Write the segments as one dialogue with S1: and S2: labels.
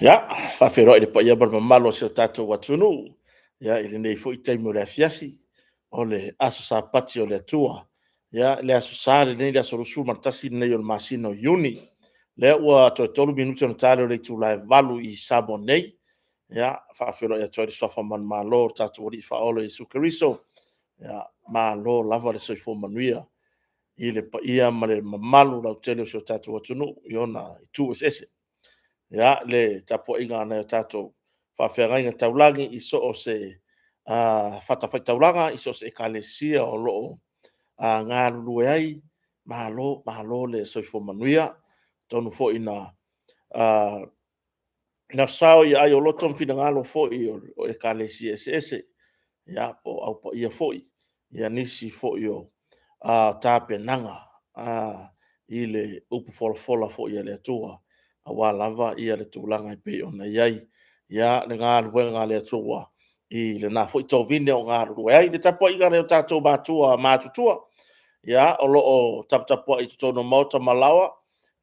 S1: Ia, faafeiloai i le paia ma le mamalu o si o tatou atunuu i lenei foi taimi o le afiafi o le aso Sapati o le Atua. Ia, le Aso Sa lenei, le aso 21 lenei o le masina o Iuni. O lea ua toe 3 minute ona ta lea o le itula e 8:00 i Samoa nei. E faafeiloai atu ai i le suafa manumalo o le tatou Alii Faaola o Iesu Keriso, malo lava le soifua manuia i le paia ma le mamalu lautele o si o tatou atunuu i ona itu eseese. Ia, le tapuaiga a nai o tatou faafeagaiga taulagi i so o se fatafaitaulaga, i so o se ekalesia o lo o galulue ai, malo malo le soifua manuia. Atonu foi na sao i aai o loto ma finagalo foi o ekalesia eseese po o Au Paia foi nisi foi o tapenaga i le upu folafola foi a le Atua, aua lava le tulaga e pei ona i ai le galuega a le Atua i lena foi tovine o galulue ai. Le tapuaiga a nai o tatou matua matutua o lo o taputapuai i totonu o maota ma laoa,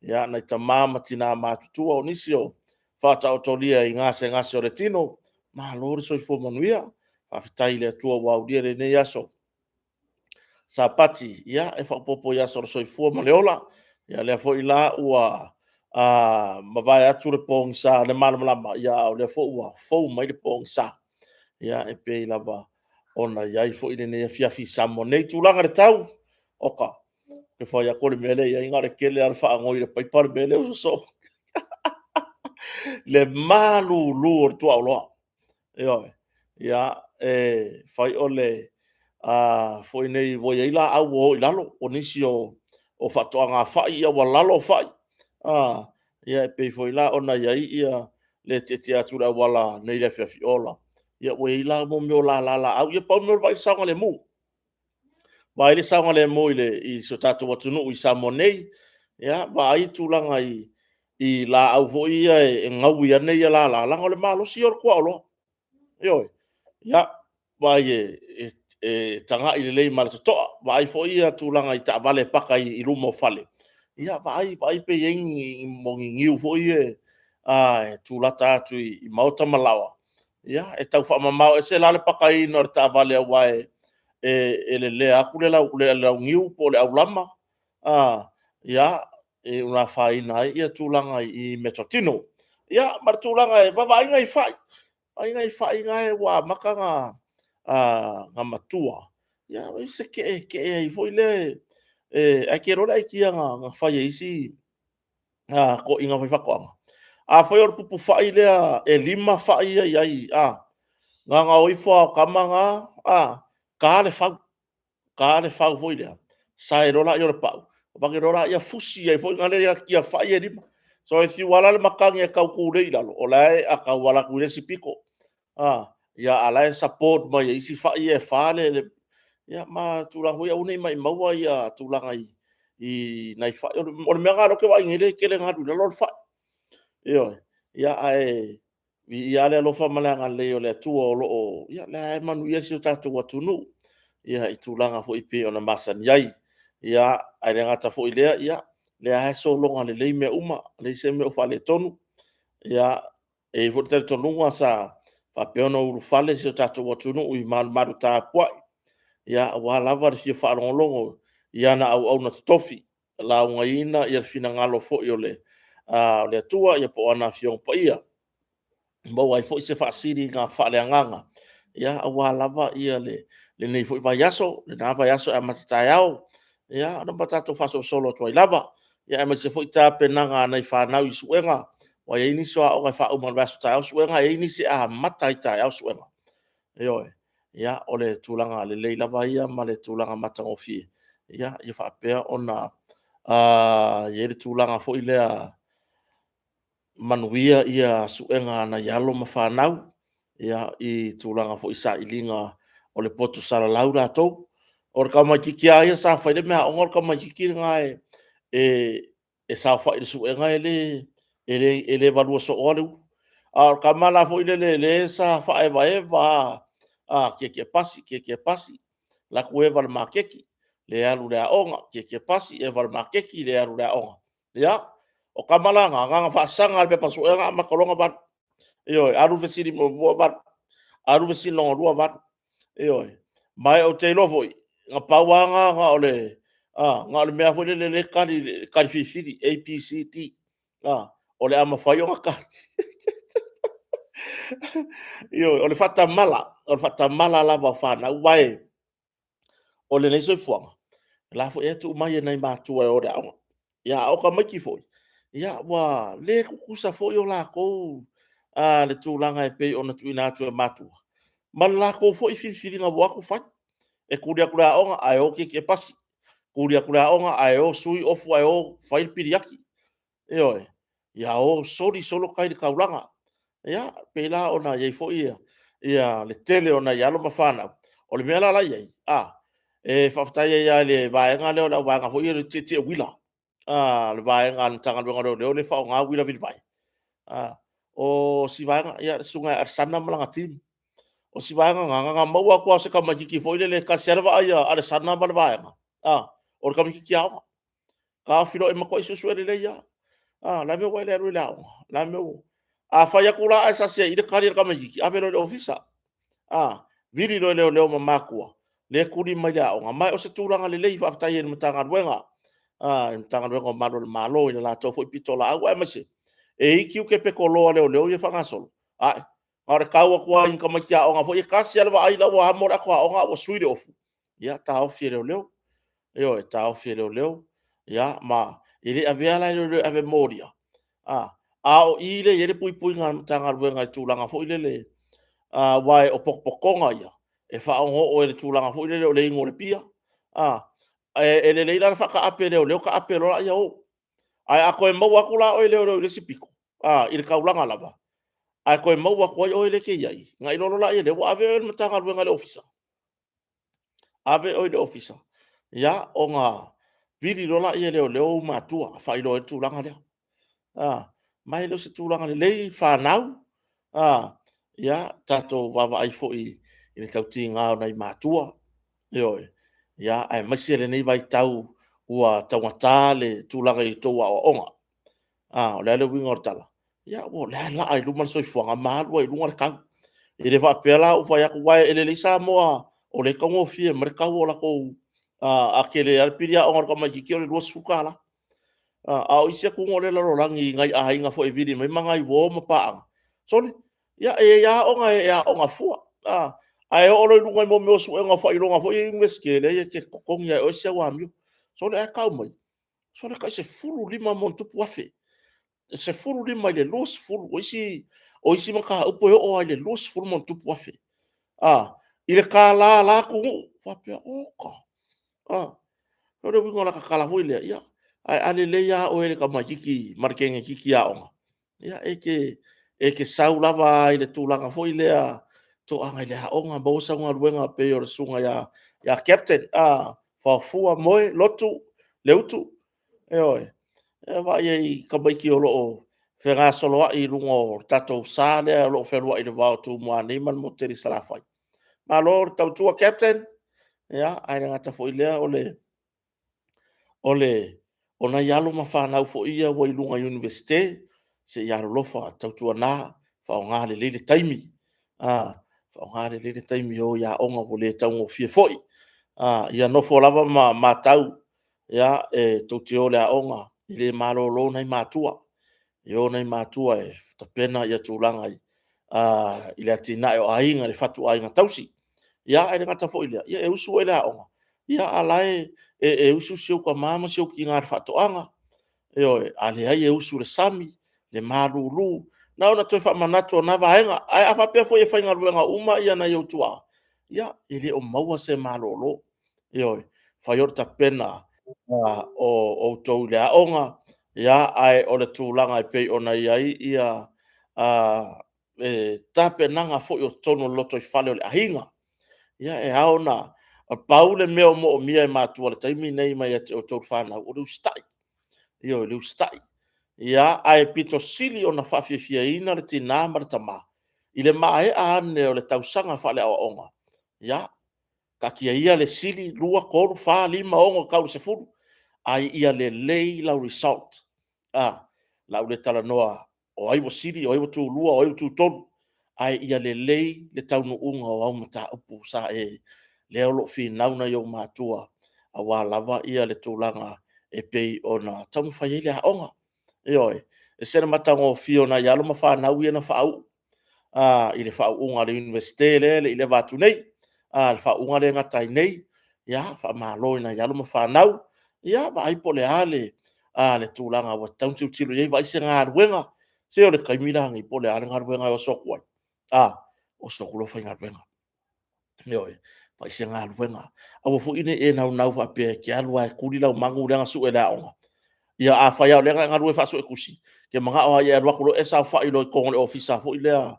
S1: nai tama ma tina matutua, o nisi o faataotolia i gasegase o le tino, malo le soifua manuia. Faafetai i le Atua ua aulia lenei aso Sapati e faaopoopo i aso o le soifua ma le ola. Ia lea foi la ua mavae atu le pogisa le malamalama, a o lea foi ua fou mai le pogisa e pei lava ona i ai foi lenei afiafi i Samoa nei. I tulaga o le tau, oka, ou te fai atu o le mea lea e i ai na o le tele lava o le faanoi i le paipa le mea lea ua sosoo. Le malulu o le tuaoloa. Ioe. Ia, e fai o le foi nei ua i ai laau ua o i lalo, o nisi o faatoaga fai ua lalo fai, e pei foi la ona i ai le tietie atu i le auala nei i le afiafi, ola, ua i ai la mea o lala laau. Ia pau le mea o le vaai i le saogalemu, vaai le saogalemu i si o tatou atunuu i Samoa nei, vaai le tulaga i laau foi ia e gaui ane lala, leaga o le malosi ia o le tuaoloa. Ioe. Ia, vaai e tagai lelei ma le totoa, vaai foi le tulaga i taavale e paka i luma o fale, ia vaai, vaai pe i ai ni niu foi ia e tulata atu i maota ma laoa, e tau faamamao ese la le pakaina o le taavale aua e lelea atu le launiu po o le aulama, e afaina ai tulaga i meatotino. Ia, ma le tulaga e vaavaai nai fai, vaai nai fai na ua amata ona matua, ia se ke'eke'e ai foi lea, ae te iloa le aitia na fai e isi toeaiina faifaatoaga? Afai o le pupu fai lea e 5 fai ia e i ai, na ona o ifo lava o tama na ta le fau, ta le fau foi lea, sae loa lea o le pau, avane loa lea fusi ai foi lea fai ia e 5. So e fiu lava la le matagi e tau tulei i lalo, o la e tauala atu i le isi pito, a o la e support mai e isi fai ia e 4 ma tulaga foi ia, aua ne i maumaua le tulaga i nai fai. O le mea lena o lea ou te vaai nei o lea e tele ina alu i lalo le fai. Ioe. Ae viia lava le alofa ma le agalelei o le Atua o lo o lea lava e manuia si o tatou atunuu i tulaga foi e pei ona masani ai. Ae le gata foi i lea, o lea lava e sologa lelei mea uma, leai se mea o faaletonu. E i ai foi le talitonuga sa faapea ona ulufale si o tatou atunuu i malumalu tapuai aua lava le fia faalogologo i ana auauna totofi, e laugaina le finagalo foi o le Atua po o ana Afioga Paia, e maua ai foi se faasiliga faaleagaga aua lava lenei foi vaiaso, lena vaiaso e amata taeao, ona tatou faasolosolo atu ai lava, aemaise foi tapenaga a nai fanau i suega. Aua e i ai nisi o aoga e faauma i le vaiaso taeao suega, ae i ai nisi e amata ai taeao suega. Ioe. Ia, o le tulaga lelei lava ia ma le tulaga matagofie ia faapea ona i ai le tulaga foi lea manuia suega a nai alo ma fanau i tulaga foi i sailiga o le poto salalau latou. O le tamaitiiti lava ia sa fai le mea aoga, o le tamaitiiti lena e saofai i le suega e le valua sooa le ulu. A o le tama la foi lele lea sa faaevaeva lava, tietie pasi, tietie pasi, alu atu eva i le maketi, le alu i le aoga, tietie pasi, eva i le maketi, le alu i le aoga. Ia, o tama la na, na ona faasaga lava o le pepa suega amata loa ona valu. Ioe, alu le fesili muamua, 8, alu le fesili lona lua, 8. Ioe. Ma ou te iloa foi, na pau lava na, na o le mea foi lele e tali, tali filifili, A, B, C, D. O le a mafai ona tali. Ioe, o le faatamala, o le faatamala lava o fanau, aua o lenei soifuaga, o la foi e tuu mai e nai matua e o i le aoga. Ia a o tamaiti foi, ia ua le tutusa foi o latou le tulaga e pei ona tuuina atu e matua, ma le latou foi filifiliga ua o atu fai. E tuli atu i le aoga ae o tietie pasi, tuli atu i le aoga ae o sui ofu ae o fai le piliati. Ioe, ia o soli solo tai i le taulaga. Ia, e pei la ona i ai foi le tele o nai alo ma fanau. O le mea la e i ai, e faafetai ai lava i le vaega lea o le vaega foi lea o le tietie uila, le vaega a le Matagaluega o Leoleo lea e faaaoga uila vilivae. O si vaega, le susuga ia Alesana ma lana team. O si vaega lena, na ona maua atu lava o se tamaitiiti foi lele e tasi lava le vaai a Alesana ma le vaega, o le tamaitiiti aoga. Taofi loa e matuai suesue lelei lava. O le a le mea ua e le alu ai i le aoga? O le a le mea ua... A fai atu la ae sasi ai i i le tali a le tamaitiiti, ave loa i le Ofisa. Vili loa e leoleo ma matua lea e tuli mai le aoga. Ma o se tulaga lelei, faafetai ai i le Matagaluega, le Matagaluega o Malu o le Malo i le latou foi pitolaau, aemaise e i ai tiute petolo a leoleo ia e faagasolo, ae na o le tau atu lava i tamaiti aoga foi ia e tasi lava le vaai o la ua amo le ato aoga a ua sui le ofu, ia taofi e leoleo. Ioe, taofi e leoleo ma e le avea la e leoleo e ave e molia, a o i lea e i ai le puipuiga a le Matagaluega i le tulaga foi lele, aua o potopotoga ia, e faaigoa i le tulaga foi lele o le inu o le pia. E lelei la le faataape e leoleo taape loa lea o. Ae a toe maua atu la oe e leoleo i le isi pito i le taulaga lava, ae toe maua atu ai oe lea e te i ai, ona iloa loa lea o lea ua ave oe e le Matagaluega i le Ofisa. Ave oe i le Ofisa, ia ona vili loa lea e leoleo ou matua, faailoa ai le tulaga lea. Ma e le o se tulaga lelei fanau, ia tatou vaavaai foi i le tautiga o nai matua, ioe, aemaise lenei vaitau ua taugata le tulaga i a outou aoaoga. O le a le uiga o le tala? Ia o lea e laa i luga le soifuaga ma alu ai i luga le tau. E le faapea la ua ou fai atu, aua e lelei Samoa o lea e taugofie mai le tau o latou... a tele lava le pili aoga o le tamaitiiti o le $20. A o isi atunuu o le lalolagi i nai aiga foi e vili mai nai uo ma paaga, sole, ia e i ai lava aoga e aoga fua, ae oo loa i luga i mea o suega o faailoga foi ia Iunivesite, e leai e te totogi lava e oe si au amio. Sole, ae tau mai, sole e tai $15,000+, e 15 i le 20, o isi mataupu e oo lava i le $20,000+ i le $1 a la atunuu. Ou faapea, oka. O le uiga o lata tala foi lea, ia, ae a lelei lava oe le tamaitiiti ma le teineitiiti aoga, ia e te sau lava i le tulaga foi lea, toaga i le aoga, maua sau galuega pei o le susuga ia Captain Faofua Moe Lotu Leutu. Ioe. Vaai ai i tamaiti o lo o fegasoloai i luga o le tatou sa lea o lo o fealuai i le va o Tumua nei ma le motu tele i Salafai. Malo le tautua Captain, ae le gata foi i lea o nai alo ma fanau foi ia ua i luga i le Iunivesite, se i alolofa, tautuana faaaoga lelei le taimi, faaaoga lelei le taimi e o i aoga ua le taugofie foi. Ia nofo lava ma matau e tou te o i le aoga, e le malolo nai matua, e o nai matua e tapena tulaga i le atinae o aiga, le fatuaiga tausi. Ae le gata foi i lea, e usu foi i le aoga, a o la e usu si ou tama ma si ou tina i le faatoaga, ioe, a leai e usu i le sami, le malulu. Na ona toe faamanatu o na vaega. Ae a faapea foi e faigaluega uma nai ou tuaa, ia, e le o maua se malolo. Ioe. Fai o le tapena o outou i le aoga, ae o le tulaga e pei ona i ai le tapenaga foi o totonu o le lotoifale o le aiga. Ia e ao ona pau le mea o moomia e matua i le taimi lenei mai ia te outou le fanau, o le usitai. Ioe, o le usitai. Ae pito sili ona faafiafiaina le tina ma le tama i le maea ane o le tausaga faaleaoaoga, ia taatia ia le sili 2, 3, 4, 5, 6 e tau i le 10, ae ia lelei lau result. O le a ou le talanoa O ai ua sili, o ai ua tulua, o ai ua tutolu, ae ia lelei le taunuuga o au mataupu sa e, lea o lo o finau nai ou matua aua lava le tulaga e pei ona taumafai ai le aoga. Ioe. E ese le matagofie o nai alo ma fanau ia na faauu i le faauuga a le Iunivesite lea e le i leva atu nei, le faauuga lea e gata ai nei. Ia, faamalo i nai alo ma fanau, ia vaai po o le a le tulaga ua tatau ona tilotilo i ai, vaai se galuega. Se o le taimi la lenei po o le a le galuega e oso atu ai, a, oso atu loa faigaluega. Ioe, vaai se galuega. Aua foi ne i e naunau faapea e te alu lava e tuli lau manu lea na sue i le aoga. Ia afai lava o lea na e galue faasuetusi, e te manao lava e alu atu loa e saofai loa i totonu o le Ofisa foi lea.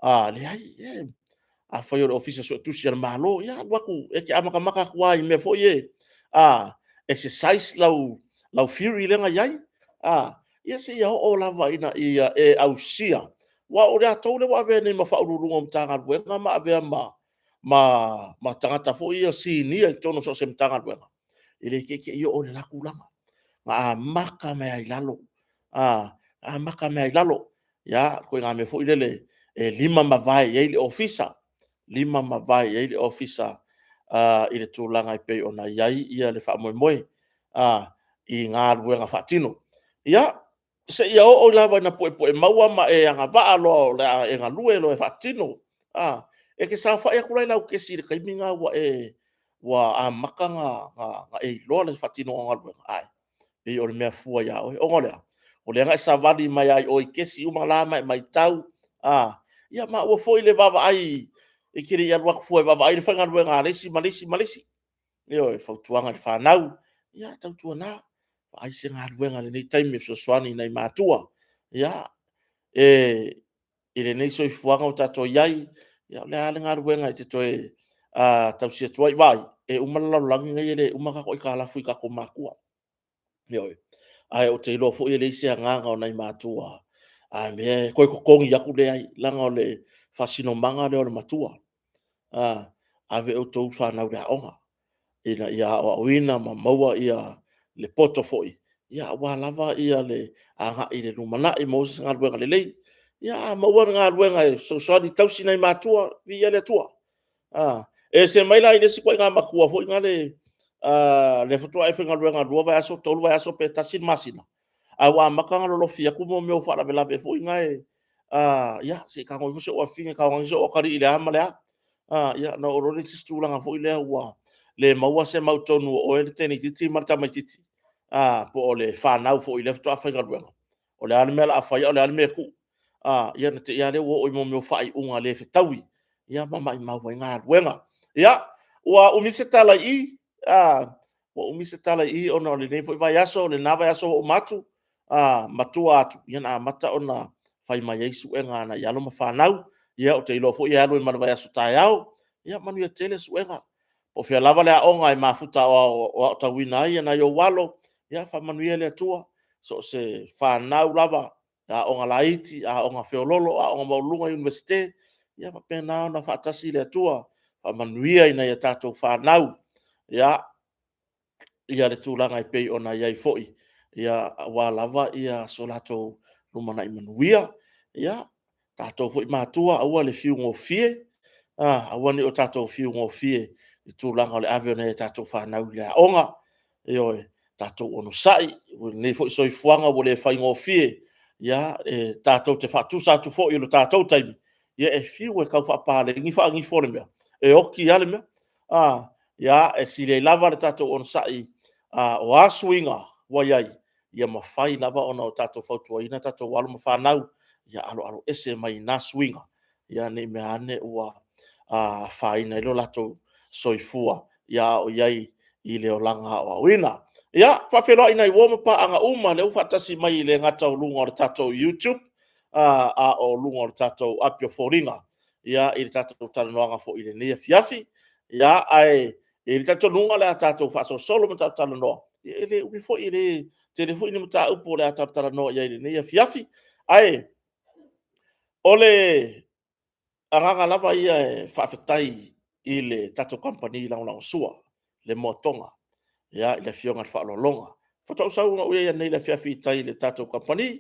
S1: Leai, afai o le Ofisa Suetusi a le Malo, ia alu atu e te amatamata atu lava i mea foi ia, exercise lau theory lea na i ai, ia seia oo lava ina e ausia. Aua o i latou lea ua avea nei ma Ofisa Sili o Pulega o Matagaluega ma avea ma tagata foi ia sinia i totonu o so o se Matagaluega, e le te i te i oo i le la tulaga. Na amata mai lava i lalo, amata mai lava i lalo. Ia, ituaiga mea foi lele e lima ma vae i ai le Ofisa, lima ma vae i ai le Ofisa i le tulaga e pei ona i ai le faamoemoe i galuega faatino. Ia, seia oo lava ina puepuemauga ma e agavaa loa o le a e galue loa e faatino, e te saofai atu la i lau kesi i le taimi lena ua amata ona e iloa le faatinoga o galuega, ae pei o le mea fua ia oe. Ona o le a? O lea na e savali mai lava i o i kesi uma la ma e matau, ia maua foi le vaavaai, e te le i alu atu fua e vaavaai le faigaluega a le isi ma le isi ma le isi. Ioe. O le fautuaga i le fanau, ia tautuana, vaai se galuega i lenei taimi e fesoasoani i nai matua. Ia, i lenei soifuaga ua tatou i ai, ia o le a le galuega e te toe tausi atu ai? Vaai, e uma le lalolagi lenei e le uma tatou aitalafu i tatou matua. Ioe. Ae ou te iloa foi e leai se agaga o nai matua a mea e toe totogi atu, leai, leaga o le faasinomaga lea o le matua. Ave outou fanau i le aoga ina ia aoaoina ma maua le poto foi aua lava le agai i le lumanai, maua se galuega lelei. Ia a maua le galuega e fesoasoani e tausi nai matua, viia le Atua. E ese mai la i le isi ituaiga matua foi lea lea faatoa e faigaluega 2 vaiaso, 3 vaiaso pe 1 le masina, ae ua amata ona lolofi atu mea o faalavelave foi nae, ia se i tago ifo si ou afafine e tago ane si ou atalii i le a ma le a. Ia ona oo loa lea i se isi tulaga foi lea ua le maua se mautonu o oe le teineitiiti ma le tamaitiiti, po o le fanau foi lea faatoa faigaluega, o le a le mea o le a fai a o le a le mea e tuu. Ia ona te i lava lea ua oo i mea o faaiuga le fetaui ma maumau ai galuega. Ia, ua umi se tala i i, ua umi se tala i i ona o lenei foi vaiaso, o lena vaiaso ua uma atu, matua atu, ia na amata ona fai mai ai suega a nai alo ma fanau. Ia ou te iloa foi e alu ai ma le vaiaso taeao. Ia manuia tele suega. Po o fea lava le aoga e mafuta aotauina ai nai ou alo, ia faamanuia le Atua. So o se fanau lava, aoga laiti, aoga feoloolo, aoga maualuluga, Iunivesite, ia faapena ona faatasi le Atua, faamanuia i nai a tatou fanau i le tulaga e pei ona i ai foi, aua lava so latou lumanai manuia. Ia, tatou foi matua, aua le fiu gofie, aua ne i o tatou fiu gofie i le tulaga o le ave o nai a tatou fanau i le aoga. Ioe, tatou onosai i lenei foi soifuaga ua le faigofie. Ia, e tatou te faatusa atu foi i lo tatou taimi, ia e fiu e tau faapaleni faanifo o le mea, e oti lava le mea. Ia, e sili ai lava le tatou onosai, o a suiga ua i ai, ia mafai lava ona tatou fautuaina tatou alo ma fanau ia aloaloese mai na suiga, ne i mea ane ua afaina ai lo latou soifua a o i ai i le olaga aoaoina. Ia, e faafeiloai i nai uo ma paaga uma lea ua faatasi mai e le gata o luga o le tatou YouTube, a o luga o le tatou api o foliga i le tatou talanoaga foi i lenei afiafi. Ae i ai le talitonuga o le a tatou faasolosolo ma tatou talanoa, ia e le umi foi, e le tele foi ni mataupu o le a talatalanoa i ai i lenei afiafi. Ae o le agaga lava ia e faafetai i le tatou kamupani lagolagosua, le Moa Toga i le Afioga i le Faaaloaloga. Faatoa ou sau na ou i ai nei i le afiafi i tai i le tatou kamupani.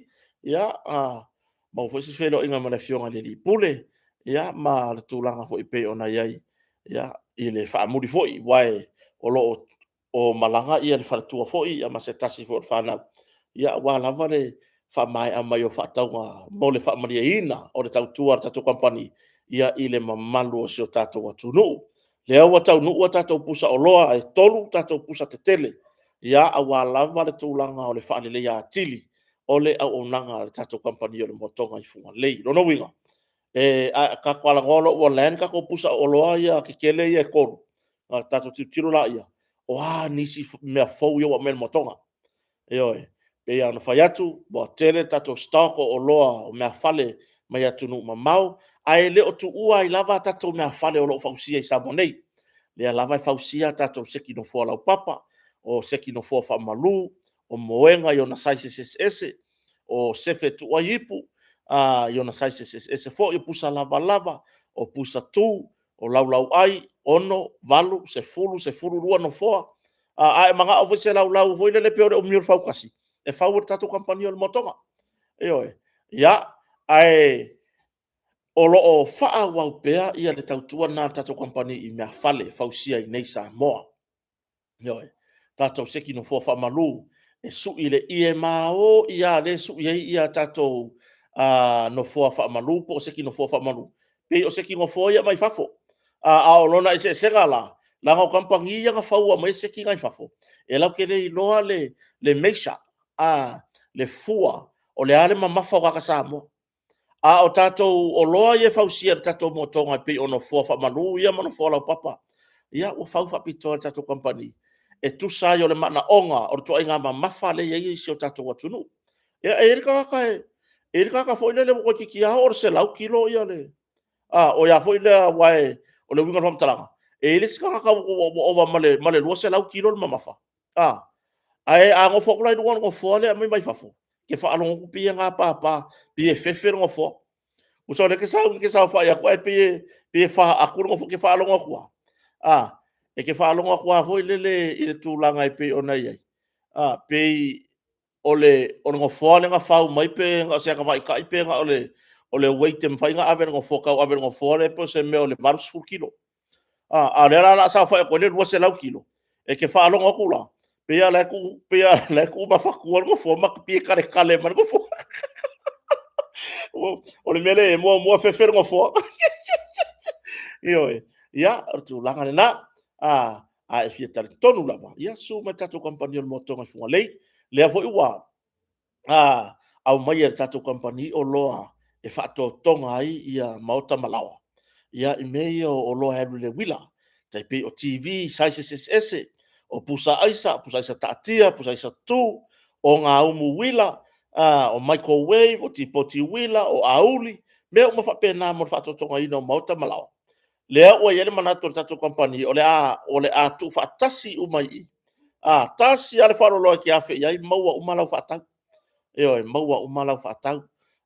S1: Maua foi se feiloaiga ma le Afioga i le Alii Pule, ia, ma le tulaga foi e pei ona i ai, ia, i le faamuli foi, aua o lo o malaga le faletua foi ma se tasi foi o le fanau, ia aua lava le faamaea mai o faatauga mo le faamalieina o le tautua a le tatou kamupani i le mamalu o si o tatou atunuu. O lea ua taunuu a tatou pusa oloa, e 3 tatou pusa tetele, aua lava le tulaga o le faaleleia atili o le auaunaga a le tatou kamupani o le Moa Toga i Fugalei. O lona uiga, a tatou talanoa loa ua land tatou pusa oloa ia tetele ia e 3, ona tatou tilotilo laia, o a nisi mea fou ia ua aumai e le Moa Toga. Ioe. E pei lava ona fai atu, ua tele le tatou stock o oloa o meafale mai atunuu mamao, ae le o tuua ai lava tatou meafale o lo o fausia i Samoa nei. O lea lava e fausia a tatou seki nofoa laupapa, o seki nofoa faamalu, o moega i ona sizes eseese, o sefe e tuu ai ipu i ona sizes eseese foi, o pusa lavalava, o pusa tu, o laulauai 6, 8, 10, 12 nofoa. A e manao foi i se laulau foi lele pei o le umi o le fautasi, e fau e le tatou kamupani o le Moa Toga. Ioe. Ia, ae o lo o faaauau pea le tautua lena a le tatou kamupani i meafale e fausia i inei i Samoa. Ioe. Tatou seki nofoa faamalu e sui i le ie maoi lava lea e sui ai a tatou nofoa faamalu po o seki nofoa faamalu. Pei o seki nofoa ia mai fafo. A o lona eseesega la, leaga o kamupani ia na fauina maia seki la i fafo, e latou te le iloa le measure, le fua o le a le mamafa o tagata Samoa. A o tatou oloa ia e fausia e le tatou Moa Toga e pei o nofoa faamalu ia ma nofoa laupapa, ia ua fau faapitoa e le tatou kamupani e tusa ai o le manaoga o le ituaiga mamafa lea e i ai si o tatou atunuu. Ia, e i ai le tagata e i ai le tagata foi lele ua toeitiiti lava oo i le 100 kilo le... oi a foi lea, aua o le uiga o le faamatalaga, e i ai le isi tagata ua ova ma le 200 kilo le mamafa, ae a nofo atu la i luga o le nofoa lea e aumai mai fafo, e te faalogo atu pei e gapapa, pei e fefe le nofoa. Tusa o lea e te sau e te saofai atu ae pei e faatu le nofoa, e te faalogo atu lava, e te faalogo atu lava foi lele i le tulaga e pei ona i ai, pei o le nofoa lea na fau mai pe na o se atavaitai pe na o le weight e mafai ona ave e le nofoa, tau ave e le nofoa lea pei o se mea o le 80 kilo. A o lea la o le a saofai atu ai le 200 kilo, e te faalogo atu la, pei lava o la e tuumafatua le nofoa ma pei e taletale mai le nofoa. O le mea lea e muamua fefe le nofoa. Ioe. Ia, o le tulaga lena. A e fia talitonu lava, ia susu mai i le tatou kamupani o le Moa Toga i Fugalei. Lea foi ua aumai e le tatou kamupani oloa e faatotoga ai maota ma laoa i mea ia o oloa e alu i le uila, tai pei o TV i sizes eseese, o pusa aisa, pusa aisa taatia, pusa aisa tu, o gaumu uila, o microwave, o tipoti uila, o auli, mea uma faapena mo le faatotogaina o maota ma laoa. Lea ua i ai le manatu o le tatou kamupani o le a tuufaatasi uma i i, tasi lava le faaoloa e te afe i ai maua uma lau faatau. Ioe, maua uma lau faatau.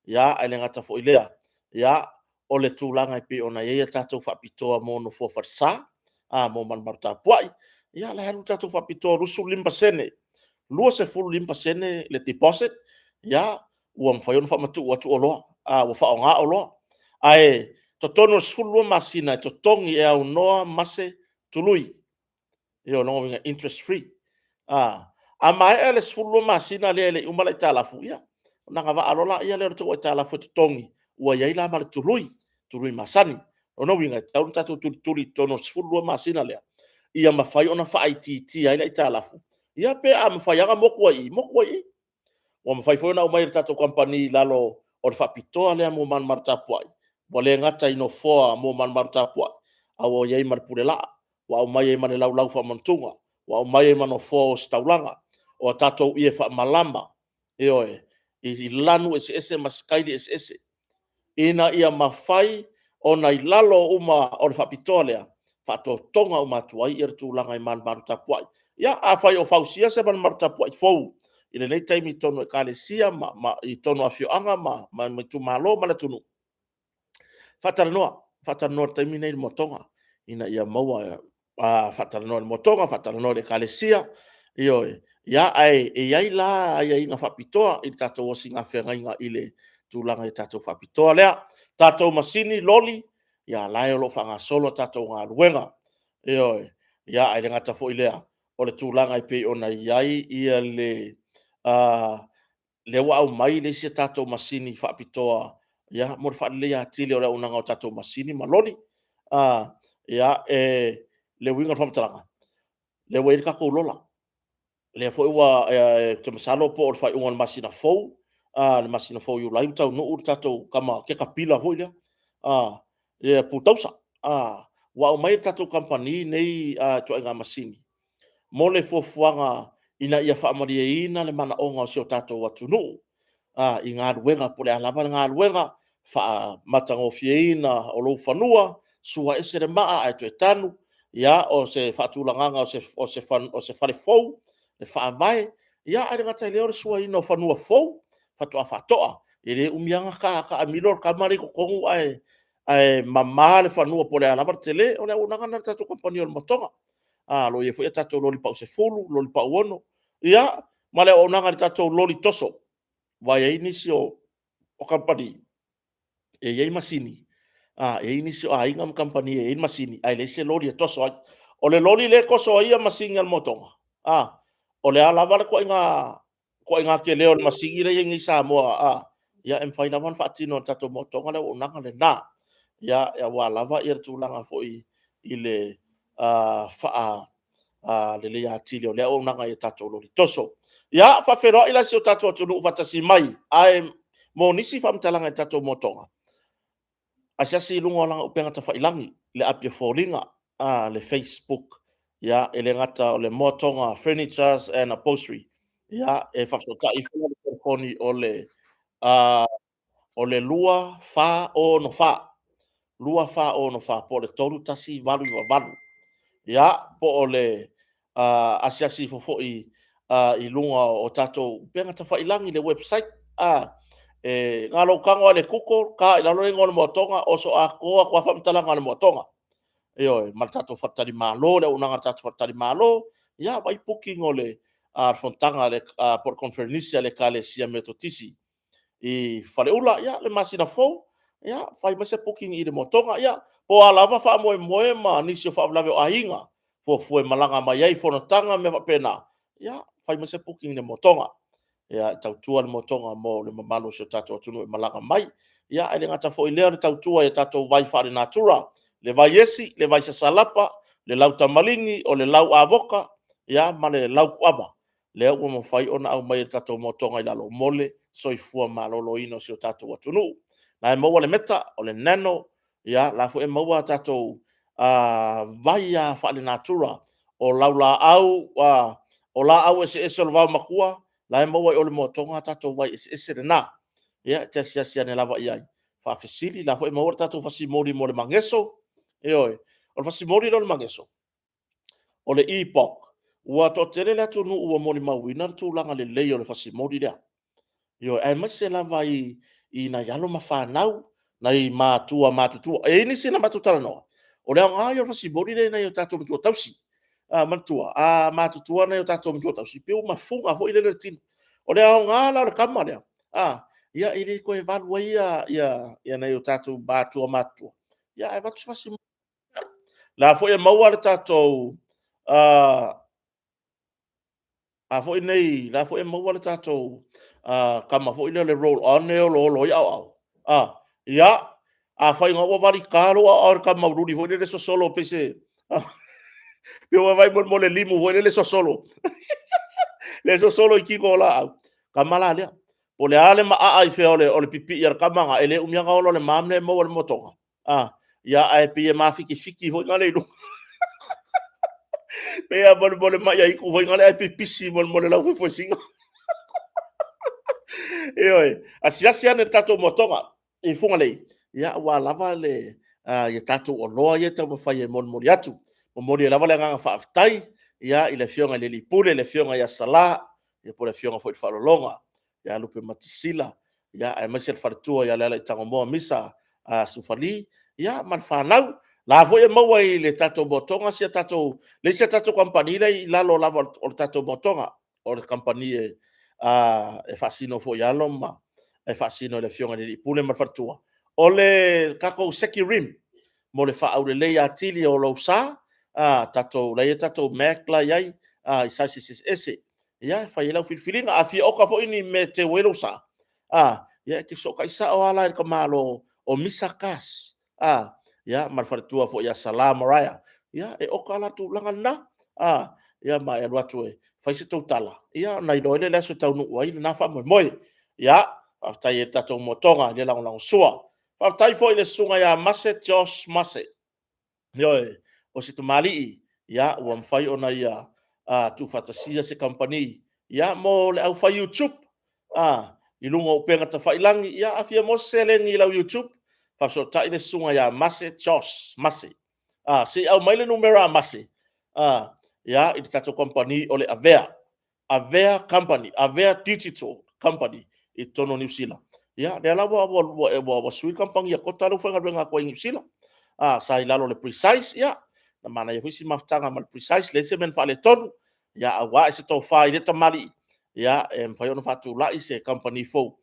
S1: Ae le gata foi i lea, o le tulaga e pei ona i ai a tatou faapitoa mo nofoa falesa, mo malumalu tapuai. Ia o le a alu le tatou faapitoa 25%, 25% le deposit, ia, ua mafai ona faamatuu atu oloa, ua faaaoga oloa. Ae totonu o le 12 masina e totogi e aunoa ma se tului. O lona uiga e interest free. A maea le 12 masina lea e le i uma le aitalafu, ia, ona agavaa loa lea o le tou aitalafu e totogi, ua i ai la ma le tului, tului masani. O lona uiga, e tatau ona tatou tulituli i totonu o le 12 masina lea, ia mafai ona faaitiitia ai le aitalafu, ia pe a mafai lava ona motu ai i i, motu ai i i. Ua mafai foi ona aumai e le tatou kamupani i lalo o le faapitoa lea mo malumalu tapuai, ua le gata i nofoa mo malumalu tapuai, a ua i ai ma le pulelaa, ua aumai ai ma le laulau faamanutuga, ua aumai ai ma nofoa o ositaulaga, o a tatou ie faamalama, ioe, i lanu eseese ma sikaili eseese, ina ia mafai ona i lalo uma o le faapitoa lea, faatotoga uma atu ai le tulaga i malumalu tapuai. Ia, afai o fausia se malumalu tapuai fou i lenei taimi i totonu o Ekalesia ma i totonu o afioaga ma itumalo ma le atunuu, faatalanoa, faatalanoa i le taimi lenei i le Moa Toga ina ia maua, faatalanoa i le Moa Toga, faatalanoa i le Ekalesia, ioe. Ae i ai la aiaiga faapitoa i le tatou osi feagaiga i le tulaga i tatou faapitoa lea. Tatou masini loli, ia la e o lo o faagasolo a tatou galuega. Ioe. Ia, ae le gata foi i lea, o le tulaga e pei ona i ai ia le lea ua aumai le isi a tatou masini faapitoa, ia, mo le faaleleia atili o le auaunaga o tatou masini ma loli. Ia, e le uiga o le faamatalaga, lea ua i ai le tatou lola. Lea foi ua, ou te masalo po o le faaiuga o le masina fou, le masina fou o Iulai ua taunuu le tatou tama ketapila foi lea, le bulldozer. Ua aumai e le tatou kamupani nei ituaiga masini mo le fuafuaga ina ia faamalieina le manaoga o si o tatou atunuu i galuega, po o le a lava le galuega, faamatagofieina o lou fanua, sua ese le maa ae toe tanu, ia, o se faatulagaga o se fale fou, le faavae, ae le gata i lea o le suaina o fanua fou faatoa faatoa. E le umi lava ona taamilo le tama lea i totonu ae mama le fanua po o le a lava le tele. O le auaunaga lena a le tatou kamupani o le Motoga. O lo o i ai foi a tatou loli pau 10, loli pau 6, ia, ma le auaunaga i le tatou loli toso. Aua e i ai nisi o kamupani e i ai masini, e i ai nisi o aiga ma kamupani e i ai masini ae leai se loli e toso ai. O le loli lea e toso ai masini a le Motoga, o le a lava le ituaiga tele o le masini lea e i ai nei i Samoa, ia e mafai lava ona faatino e le tatou Motoga le auaunaga lena, aua lava le tulaga foi i le faaleleia atili o lea auaunaga i tatou loli toso. Ia, e faafeiloai la i si o tatou atunuu faatasi mai, ae mo nisi faamatalaga i le tatou Motoga, asiasi i luga o lana upega tafailagi, le api o foliga, le Facebook. Ia, e le gata o le Motoga Furnitures and Upholstery, ia, e faafesootai foi i le telefoni o le 2464, 2464 po o le 3188. Ia, po o le asiasi ifo foi i luga o tatou upega tafailagi i le website, e na o lou tago lava i le google ta i lalo le igoa o le Motoga, oso atoa atu lava faamatalaga o le Motoga. Ioe, ma le tatou faletalimalo, le auaunaga a le tatou faletalimalo, ia vaai booking o le fonotaga po o le koneferenisi a le Ekalesia Metotisi i Faleula, ia, le masina fou, ia, fai mai se booking i le Motoga. Ia, po o a lava faamoemoe ma nisi o faalavelave o aiga o fuafua e malaga mai ai i fonotaga ma mea faapena, ia, fai mai se booking i le Motoga. E tautua le Motoga mo le mamalu o si o tatou atunuu e malaga mai. Ia, ae le gata foi i lea o le tautua i a tatou vai faalenatura, le vai esi, le vai sasalapa, le lau tamaligi, o le lau avoka, ia ma le laukuava, lea ua mafai ona aumai e le tatou Motoga i lalo mo le soifua maloloina o si o tatou atunuu. O la e maua le meta, o le nano, o la foi e maua a tatou vai lava faalenatura, o laulaau, o laau eseese o le vaomatua, o la e maua i o i le Motoga a tatou vai eseese na. Ia, e te asiasi ane lava i ai, faafesili, o la foi e maua le tatou fasimoli mo le mageso. Ioe. O le fasimoli lea o le mageso, o le e-pok, ua toatele le atunuu ua molimauina le tulaga lelei o le fasimoli lea. Ioe, aemaise lava i nai alo ma fanau, nai matua matutua. E i ai nisi na matou talanoa, o le aoga ia o le fasimoli lea i nai o tatou matua tausi. Manatua, a matutua nai o tatou matua tausi, pei ua mafuga foi lele le tino. O le aoga la o le kama lea, ia e le toe valu ai nai o tatou matua matutua, ae avatu se fasimoli. O la foi e maua le tatou a foi nei, o la foi e maua le tatou kama foi lea o le roll on lea e oloolo ai aoao. Ia, afai o lena ua valita lou aoao i le kama aululi foi lele e sosolo pei se… pe ua vaai mo le limu foi lele e sosolo, le sosolo i tino o laau, kama la lea. Po o le a le maaa o le pipii a le tama lena, e le umi lava ona ola o le ma mea e maua i le motoga, ae pei e mafitifiti foi lea i luga. E pei lava mo le mai aitu foi lea ae pipisi mo le laufuefuesina. Ioe, asiasi ane i le tatou motoga i Fugalei aua lava le tatou oloa ia e taumafai e molimoli atu. E momoli ai lava le agaga faafetai i le Afioga i le Alii Pule, le Afioga ia Sala, po o le Afioga foi i le Faalologa ia Lupematasila, aemaise le faletua ia Lealaitagomoa Misa Sufali ma le fanau. O la foi e maua i le tatou motoga le isi a tatou kamupani lea e i lalo lava o le tatou motoga, o le kamupani e faasino foi i alo ma e faasino i le Afioga i le Alii Pule ma le Faletua, o le tatou Seki Rim mo le faaaulelei atili o lou sa, tatou, la e i ai tatou mag la e i ai i sizes eseese, ia, e fai ai lau filifiliga. A fia oka foi ni mea e teu ai lou sa, ia e te fesootai sao lava la i le tamaloa o Misa Cars, ia, ma le faletua foi ia Sala Maraia, ia, e oka la le tulaga lena, ia ma e alu atu e fai se tou tala, ia ona iloa ai lea o le aso e taunuu ai lena faamoemoe. Ia, faafetai ai i le tatou motoga i le lagolagosua. Faafetai foi i le susuga ia Mase Josh Mase, ioe, o se tamalii ua mafai ona ia tuufaatasia se kamupani mo le aufai YouTube i luga o upega tafailagi. Ia, a fia maua se seleni i lau YouTube, faafesootai le susuga ia Mase Josh Mase. Se i aumai le numera a Mase i le tatou kamupani o le Avea, Avea Company, Avea Digital Company i totonu o Niu Sila. Ia, lea la ua sui le kamupani a Kota lea ua faigaluega atu ai i Niu Sila. Sa i lalo o le Precise, ia, na manaia foi si mafutaga ma le Precise, leai se mea na faaletonu. Ia, ae ua ae se tofa i lea tamalii, e mafai ona faatulai se kamupani fou,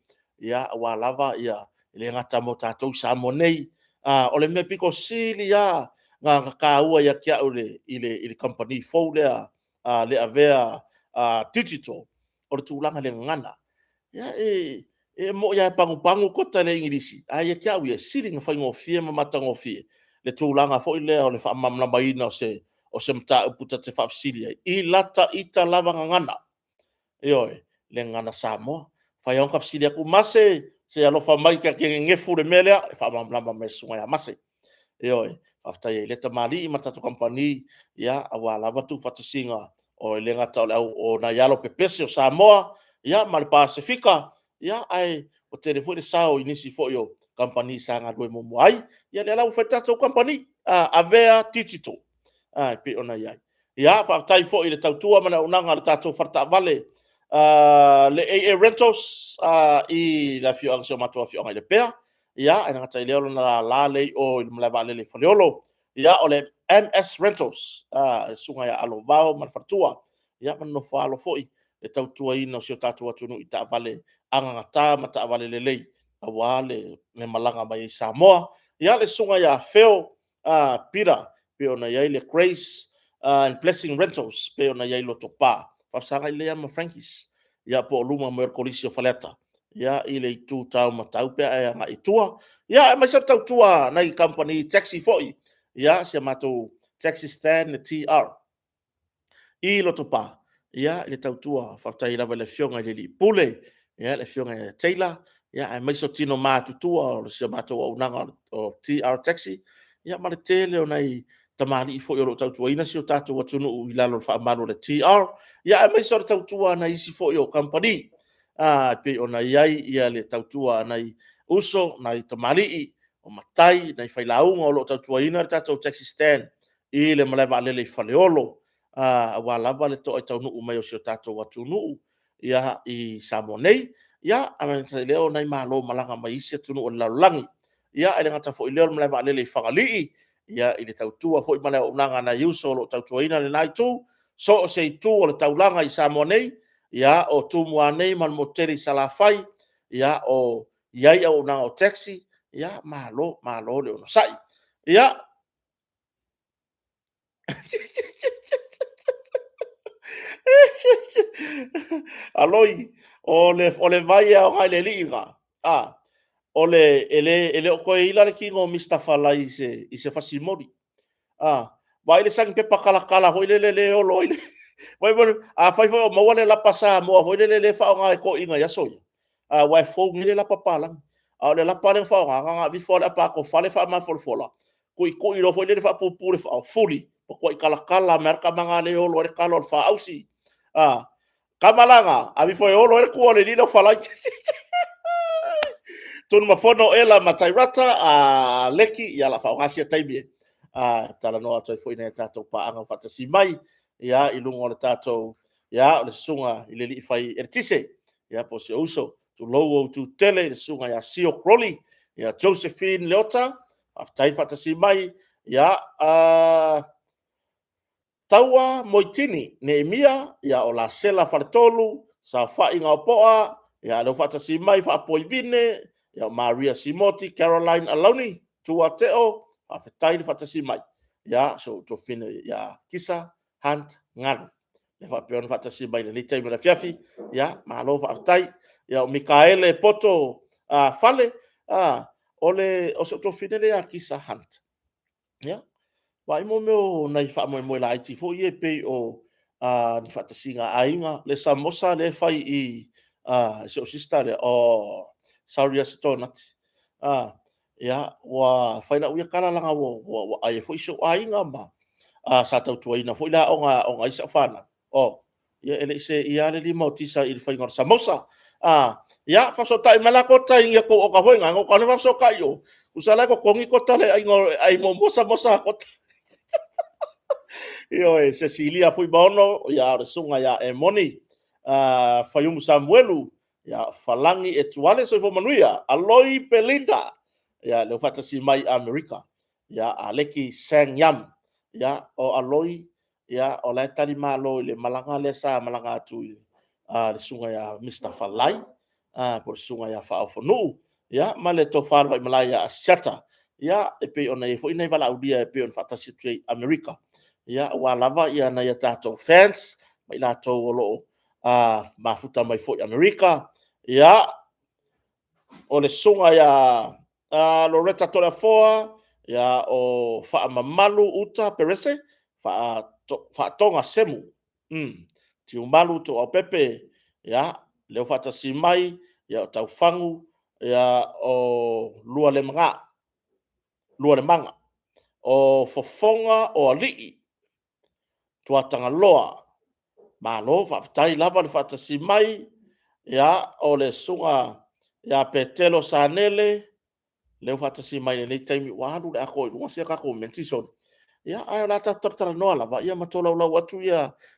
S1: aua lava e le gata mo tatou i Samoa nei. O le mea pito sili lava ona taua ia te au i le kamupani fou lea a le Avea Digital, o le tulaga i le gagana. E moni lava e panupanu Kota i le igilisi, ae ia te au ia, e sili ona faigofie ma matagofie le tulaga foi lea o le faamalamalamaina o se mataupu ta te faafesili ai i lata ita lava gagana. Ioe, le gagana Samoa. E mafai lava ona ta fesili atu, Mase, se i alofa mai ta te nenefu i le mea lea, e faamalamalama mai e le susuga ia Mase. Ioe, faafetai ai i lea tamalii ma le tatou kamupani aua lava le tuufaatasiga e le gata o nai alo pepese o Samoa ma le Pasefika, ae ua tele foi le sao i nisi foi o kamupani sa galulue muamua ai. Ia lea la ua fai le tatou kamupani, Avea Digital e pei ona i ai. Ia, faafetai foi i le tautua ma le auaunaga a le tatou faletaavale le AA Rentals i le afioaga, si o matou afioaga i Lepea. Ia, e le gata i lea o lona lala lea i o i le malaevaalele i Faleolo. Ia, o le MS Rentals, le susuga ia Alo Vao ma le faletua, ia ma le nofo a alo foi i le tautuaina o si o tatou atunuu i taavale anagata ma taavale lelei aua le malaga mai ai i Samoa. Ia, le susuga ia Feo Peter e pei ona i ai le Grace and Blessing Rentals e pei ona i ai i Lotopa, faafesagai lelei lava ma Frankys, ia po o luma mai o le Kolisi o Faleata i le itu tau Matau pe a e agai i tua. Ia, aemaise le tautua a nai kamupani taxi foi, ia, si a matou taxi stand le TR i Lotopa i le tautua. Faafetai lava i le Afioga i le Alii Pule, le Afioga ia Taylor, aemaise o tino matutua o si a matou auaunaga o TR Taxi, ia ma le tele o nai tamalii foi o lo o tautuaina si o tatou atunuu i lalo o le faamalu o le TR, aemaise o le tautua a nai isi foi o kamupani e pei ona i ai le tautua a nai uso, nai tamalii, o matai, nai failauga o lo o tautuaina le tatou taxi stand i le malae vaalele i Faleolo, aua lava le toai taunuu mai o si o tatou atunuu i Samoa nei. Ia, ae le gata i lea o nai malo malaga mai isi atunuu o le lalolagi. Ia, e le gata foi i lea o le malae vaalele i Fagalii i le tautua foi ma le auaunaga a nai uso o lo o tautuaina lena itu, so o se itu o le taulaga i Samoa nei, ia, o Tumua nei ma le motu tele i Salafai, o i ai auaunaga o taxi, ia malo, malo le onosai. Ia, Aloi, o le vai e aoga i le alii lena, e le o toe ila le tino o Mr. Falai i se fasi moni. Vaai le sanipepa talatala foi lele lea e olo ai le… Afai foi o maua le lapa Samoa foi lele lea e faaaoga e toeaiina i aso ia, aua e fou nei le lapa palagi. A o le lapa lea na faaaoga, na ona aveifo lava o le apa atofale faamafolafola, tuitui loa foi lele faapupu i le fao, fuli, matuai talatala mai lava le tama lena lea e olo ai le talo o le fa ausi. O le tama la lena, aveifo e olo ai le tua o le alii lea o Falai. Tunumafono Ela ma Tairata Leki, ia o le a faaaoga sia taimi e talanoa atu ai foi i nai a tatou paaga ua faatasi mai i luga o le tatou, ia, o le susuga i le alii fai eletise, po o si ou uso, tulou ou tutele i le susuga ia Sio Crowley, ia Josephine Leota, faafetai le faatasi mai. Taua Moitini Neemia, o Lasela Faletolu, Saofai Gaopoa, Ia, lea ua faatasi mai Faapoivine, ia, Maria Simoti, Caroline Alauni, Tua Teo, faafetai le faatasi mai. Ia, so tuafafine ia Kisa Hunt Ngalu. E faapea ona faatasi mai i lenei taimi o le afiafi. Ia, malo faafetai. Ia, o Mikaele Poto Fale, o si ou tuafafine lea ia Kisa Hunt. Ia, vaai mo mea o nai faamoemoe laiti foi ia e pei o ni faatasiga a aiga, le samosa lea e fai i i si ou sister lea, oh, sorry lava Sitonati. Ia, ua fai lau ia tala leaga ua ai foi si ou aiga ma sa tautuaina foi le aoga e aoga ai si au fanau. Oh, ia e le i seia lava le lima o Tisa i le faiga o le samosa. Ia, faafesootai mai la Kota i tou oka foi na, na ota faafesootai i o, tusa la e totogi Kota i le ai muamua samosa a Kota. Ioe, Sesilia Fuimaono, ia o le susuga ia Emoni, Faiumu Samuelu, ia Falagi Etuale, soifua manuia, Aloi Belinda, ia lea ua faatasi mai i Amerika, ia Aleki Sang Yam, ia o Aloi, ia o la e talimalo i le malaga lea sa malaga atu i le susuga ia Mr. Falai, po o le susuga ia Faaofonuu, ia ma le tofa i le Vaimalae ia Asiata, ia e pei ona i ai foi nai valaaulia e pei ona faatasi atu ai i Amerika, ia aua lava nai a tatou fans ma i latou o lo o mafuta mai foi i Amerika. Ia, o le susuga ia Loretta Toleafoa, ia o Faamamalu Uta Perese, Faatoga Semu, Tiumalu Tuaopepe, ia, lea ua faatasi mai, ia o Taufagu, ia o Lualemaga, o Fofoga o Alii, Tuatagaloa. Malo faafetai lava le faatasi mai. Ia, o le susuga ia Petelo Sanele, lea ua faatasi mai i lenei taimi, ua alu i le atoa i luga sia tatou menti solo. Ia, ae o le a tatou talatalanoa lava ma tolaulau atu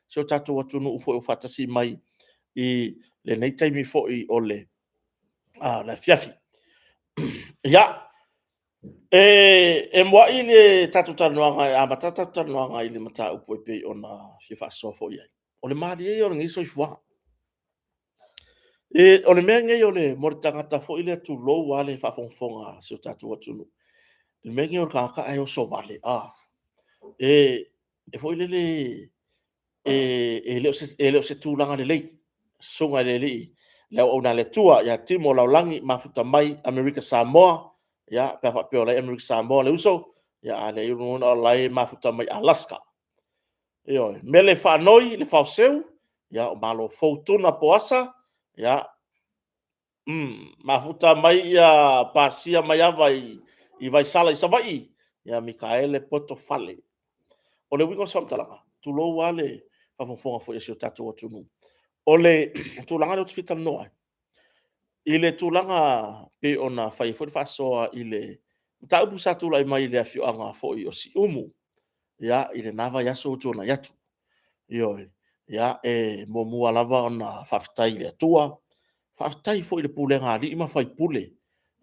S1: si o tatou atunuu foi o faatasi mai i lenei taimi foi o le afiafi. Ia, e muai le tatou talanoaga e amata le tatou talanoaga i le mataupu e pei ona fia faasoa foi i ai, o le malie ia o lenei soifuaga. O le mea lenei mo le tagata foi lea tulou lava le faafogafoga a si o tatou atunuu, o le mea lenei o le tagata ae oso vale, e foi lele e le o se tulaga lelei. Susuga i le alii, le auauna a le Atua ia Timo Laulagi, mafuta mai Amerika Samoa, ia, pe a faapea o la e i Amerika Samoa le uso, a leai o lona uiga o la e mafuta mai Alaska. Ioe. Mele Faanoi Lefaoseu, ia o Malofou Tuna Poasa, ia, mafuta mai Pasia Maiava i Vaisala i Savaii, ia Mikaele Poto Fale. O le uiga o se faamatalaga, tulou lava le faafogafoga foi a si o tatou atunuu, o le tulaga lea ou te fia talanoa ai, i le tulaga pei ona fai ai foi le faasoa i le mataupu sa tulai mai i le afioaga foi o Siumu, ia, i lena vaiaso ua tuanai atu. Ioe. Ia, e muamua lava ona faafetai i le Atua, faafetai foi i le pulega a alii ma faipule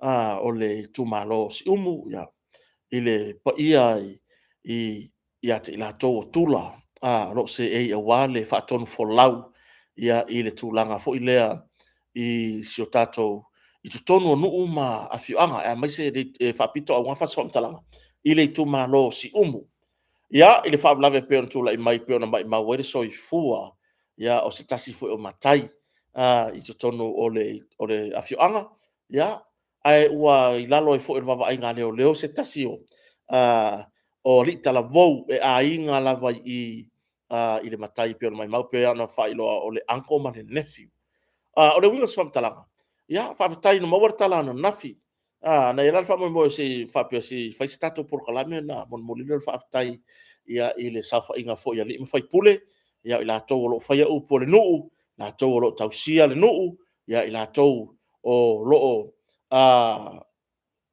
S1: o le itumalo o Siumu, i le paia ia te i latou o Tula o lo o seei aua le faatonufolau i le tulaga foi lea i si o tatou, i totonu o nuu ma afioaga, aemaise e faapitoaugafa se faamatalaga i le itumalo o Siumu. Ia, i le faalavelave e pei ona tulai mai pei ona maumau ai le soifua o se tasi foi o matai i totonu o le afioaga, ae ua i lalo ai foi o le vaavaaiga a leoleo se tasi o alii talavou e aiga lava i i le matai pei ona maumau, pei ona faailoa o le uncle ma le nephew. O le uiga o se faamatalaga, ia faafetai na maua le tala ananafi. Na i ai la le faamoemoe se i faapea se i fai se tatou polokalame ona molimoli lea o le faafetai i le saofaiga foi a alii ma faipule, o i latou o lo o faia upu a le nuu, latou o lo o tausia le nuu, i latou o lo o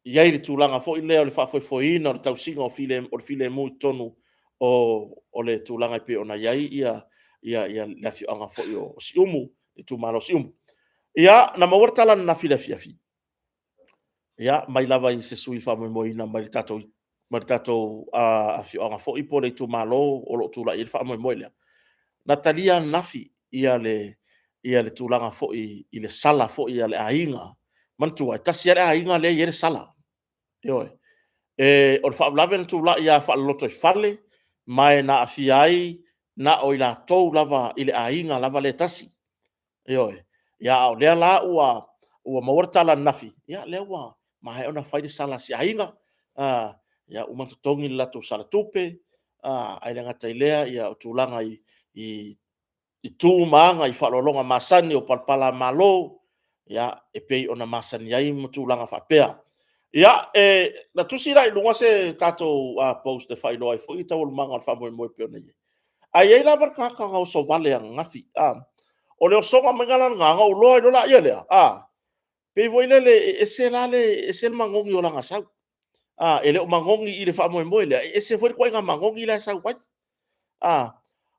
S1: i ai le tulaga foi lea o le faafoefoeina o le tausiga o le filemu i totonu o le tulaga e pei ona i ai le afioaga foi o Siumu, le itumalo o Siumu. Ia, na maua le tala ananafi i le afiafi, ia, mai lava i se sui usufono faamoemoeina mai le tatou afioaga foi po o le itumalo o lo o tulai i ai le faamoemoe lea. Na talia ananafi ia le tulaga foi i le sala foi a le aiga. Manatua, e tasi lava le aiga lea e i ai le sala. Ioe. E, o le faalavelave na tulai lava faale-lotoifale, ma e na aafia ai na o i latou lava i le aiga lava lea e tasi. Ioe. Ia a o lea la ua maua le tala ananafi, ia lea ua maea ona fai le sala a si aiga, ia uma ona totogi le latou sala tupe, ae le gata i lea o tulaga i tu ma aga i faaaloaloga masani o palapalamalo, ia e pei ona masani ai ma tulaga faapea. Ia, e na tusi la i luga se tatou post e faailoa ai foi taualumaga o le faamoemoe e pei ona i ai. Ae i ai la ma le tagata na oso vale ananafi. O le osoga maiga la lena, ona ou iloa ai loa lea, pei foi lele e ese la le ese le manogi o lana sau. E le o manogi i le faamoemoe lea, e ese foi le ituaiga manogi la e sau ai.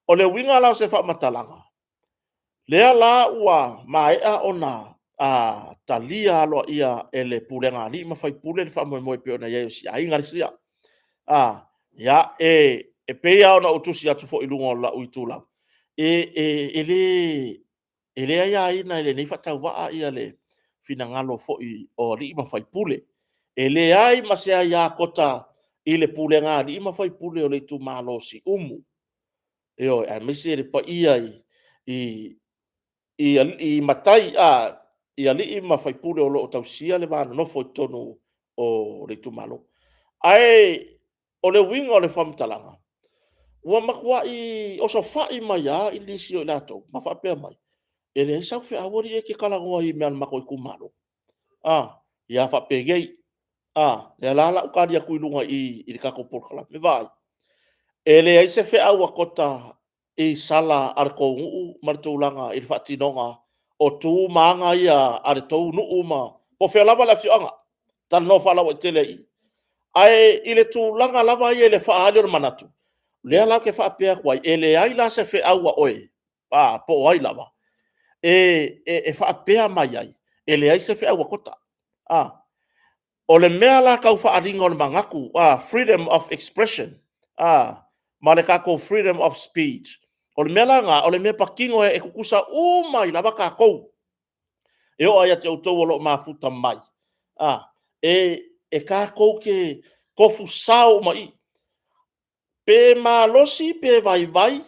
S1: O le uiga la o se faamatalaga, lea la ua maea ona talia aloaia e le pulega a alii ma faipule le faamoemoe e pei ona i ai o si aiga sia. Ia, e pei lava ona ou tusi atu foi i luga o lau itulau, e le aiaina e lenei faatauvaa le finagalo foi o alii ma faipule. E leai ma se aia kota i le pulega a alii ma faipule o le itumalo o Siumu. Ioe, aemaise le paia i matai, i alii ma faipule o lo o tausia le va nonofo i totonu o le itumalo. Ae o le uiga o le faamatalaga, ua matuai osofai mai lava nisi o i latou ma faapea mai, e leai sau feau alii e te talanoa ai i mea a le matou itumalo. Ia faapenei, o lea la o le a ou tali atu i luga i i i le tatou polokalame. Vaai, e leai se feau a Kota i sala a le tou nuu ma le tulaga i le faatinoga o tu ma aga ia a le tou nuu ma... po o fea lava le afioaga. Talanoa faalauaitele i i. Ae i le tulaga lava ia i le faaali o le manatu, lea la ou te faapea atu ai, e leai la se feau a oe po o ai lava e faapea mai ai, e leai se feau a Kota. O le mea la tau faaaliga o le manatu, freedom of expression ma le tatou freedom of speech, o le mea la lena, o le mea patino e tutusa uma ai lava tatou. E oo lava ia te outou o lo o mafuta mai, e tatou te tofu sao uma i i. Pe malosi pe vaivai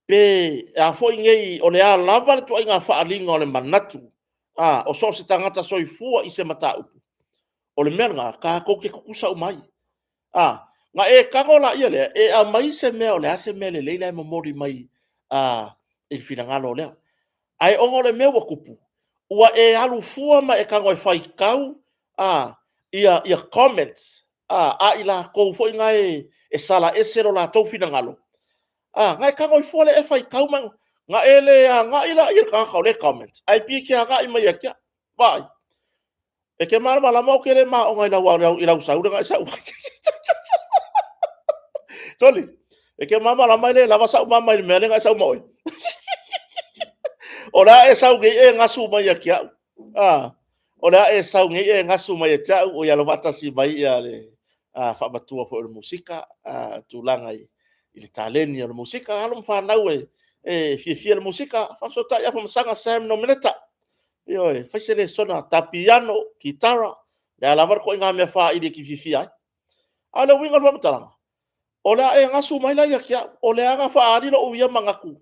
S1: pe a foi nei, o le a lava le ituaiga faaaliga o le manatu o so o se tagata soifua i se mataupu, o le mea lena, tatou te tutusa uma ai. Ona e tago laia lea, e aumai se mea o le a se mea lelei la e momoli mai i le finagalo o lea. Ae ona o le mea ua tupu, ua e alu fua ma e tago e faitau ia comments a i latou foi nei e sala ese lo latou finagalo, ona e tago ai fua lea e faitau ma... ona e le agai lea i le tagata o lea e comment, ae pei e te agai mai ia te au. Vaai, e te malamalama ou te le maona i lau sau lea na e sau ai. Sole, e te malamalama e le lava sau mama i le mea lea na e sau ma oe? O le a e sau nei e gasu mai ia te au, a? O le a e sau nei e gasu mai ia te au, o le faatasi mai le faamatua foi o le musika, tulaga i le taleni o le musika. Alo ma fanau e fiafia i le musika, faafesootai Afamasaga Sam Nomeneta. Ioe, fai se lesona, ta piano, kitara, o le a lava le ituaiga mea faaili e te fiafia ai. A o le uiga o le faamatalaga, o le a e gasu mai la ia te au, o lea na faaali lou ia manatu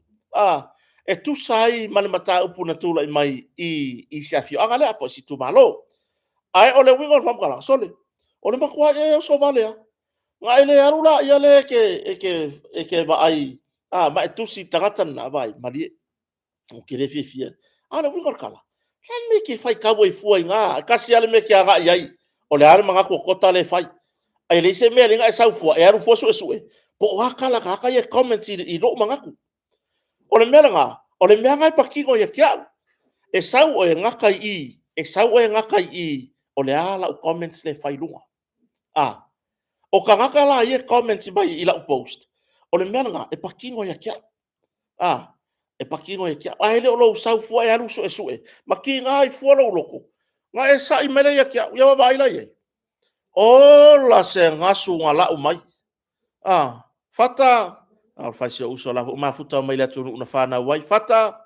S1: e tusa ai ma le mataupu na tulai mai i se afioaga lea po o se itumalo. Ae o le uiga o le faamatalaga, sole, o le matua e oso vale lava. Ona e le alu laia lea e te vaai ma e tusi i le tagata lena, vaai, malie, ou te le fiafia. A o le uiga o le tala, o le a le mea e te faitau ai fua i na... E tasi lava le mea e te agai i ai, o le a le manatu o Kota lea e fai. Ae leai se mea e ala ai ona e sau fua, e alu fua suesue po o a tala a tagata ia e comment i lou manatu. O le mea lena, o le mea lena e patino ia te au. E sau oe gata i i, e sau oe gata i i, o le a lau comment lea e fai i luga. O tagata la ia e comment mai i lau post, o le mea lena e patino ia te au. E patino ia te au, ae le o lou sau fua e alu suesue ma tiga ai fua lou loto, ona e sai mai lea ia te au. Ia vaai la i ai? Ola se gasu na lau mai. Fata, o le fai si ou uso, o la foi ua mafuta mai i le atunuu na fanau ai. Fata,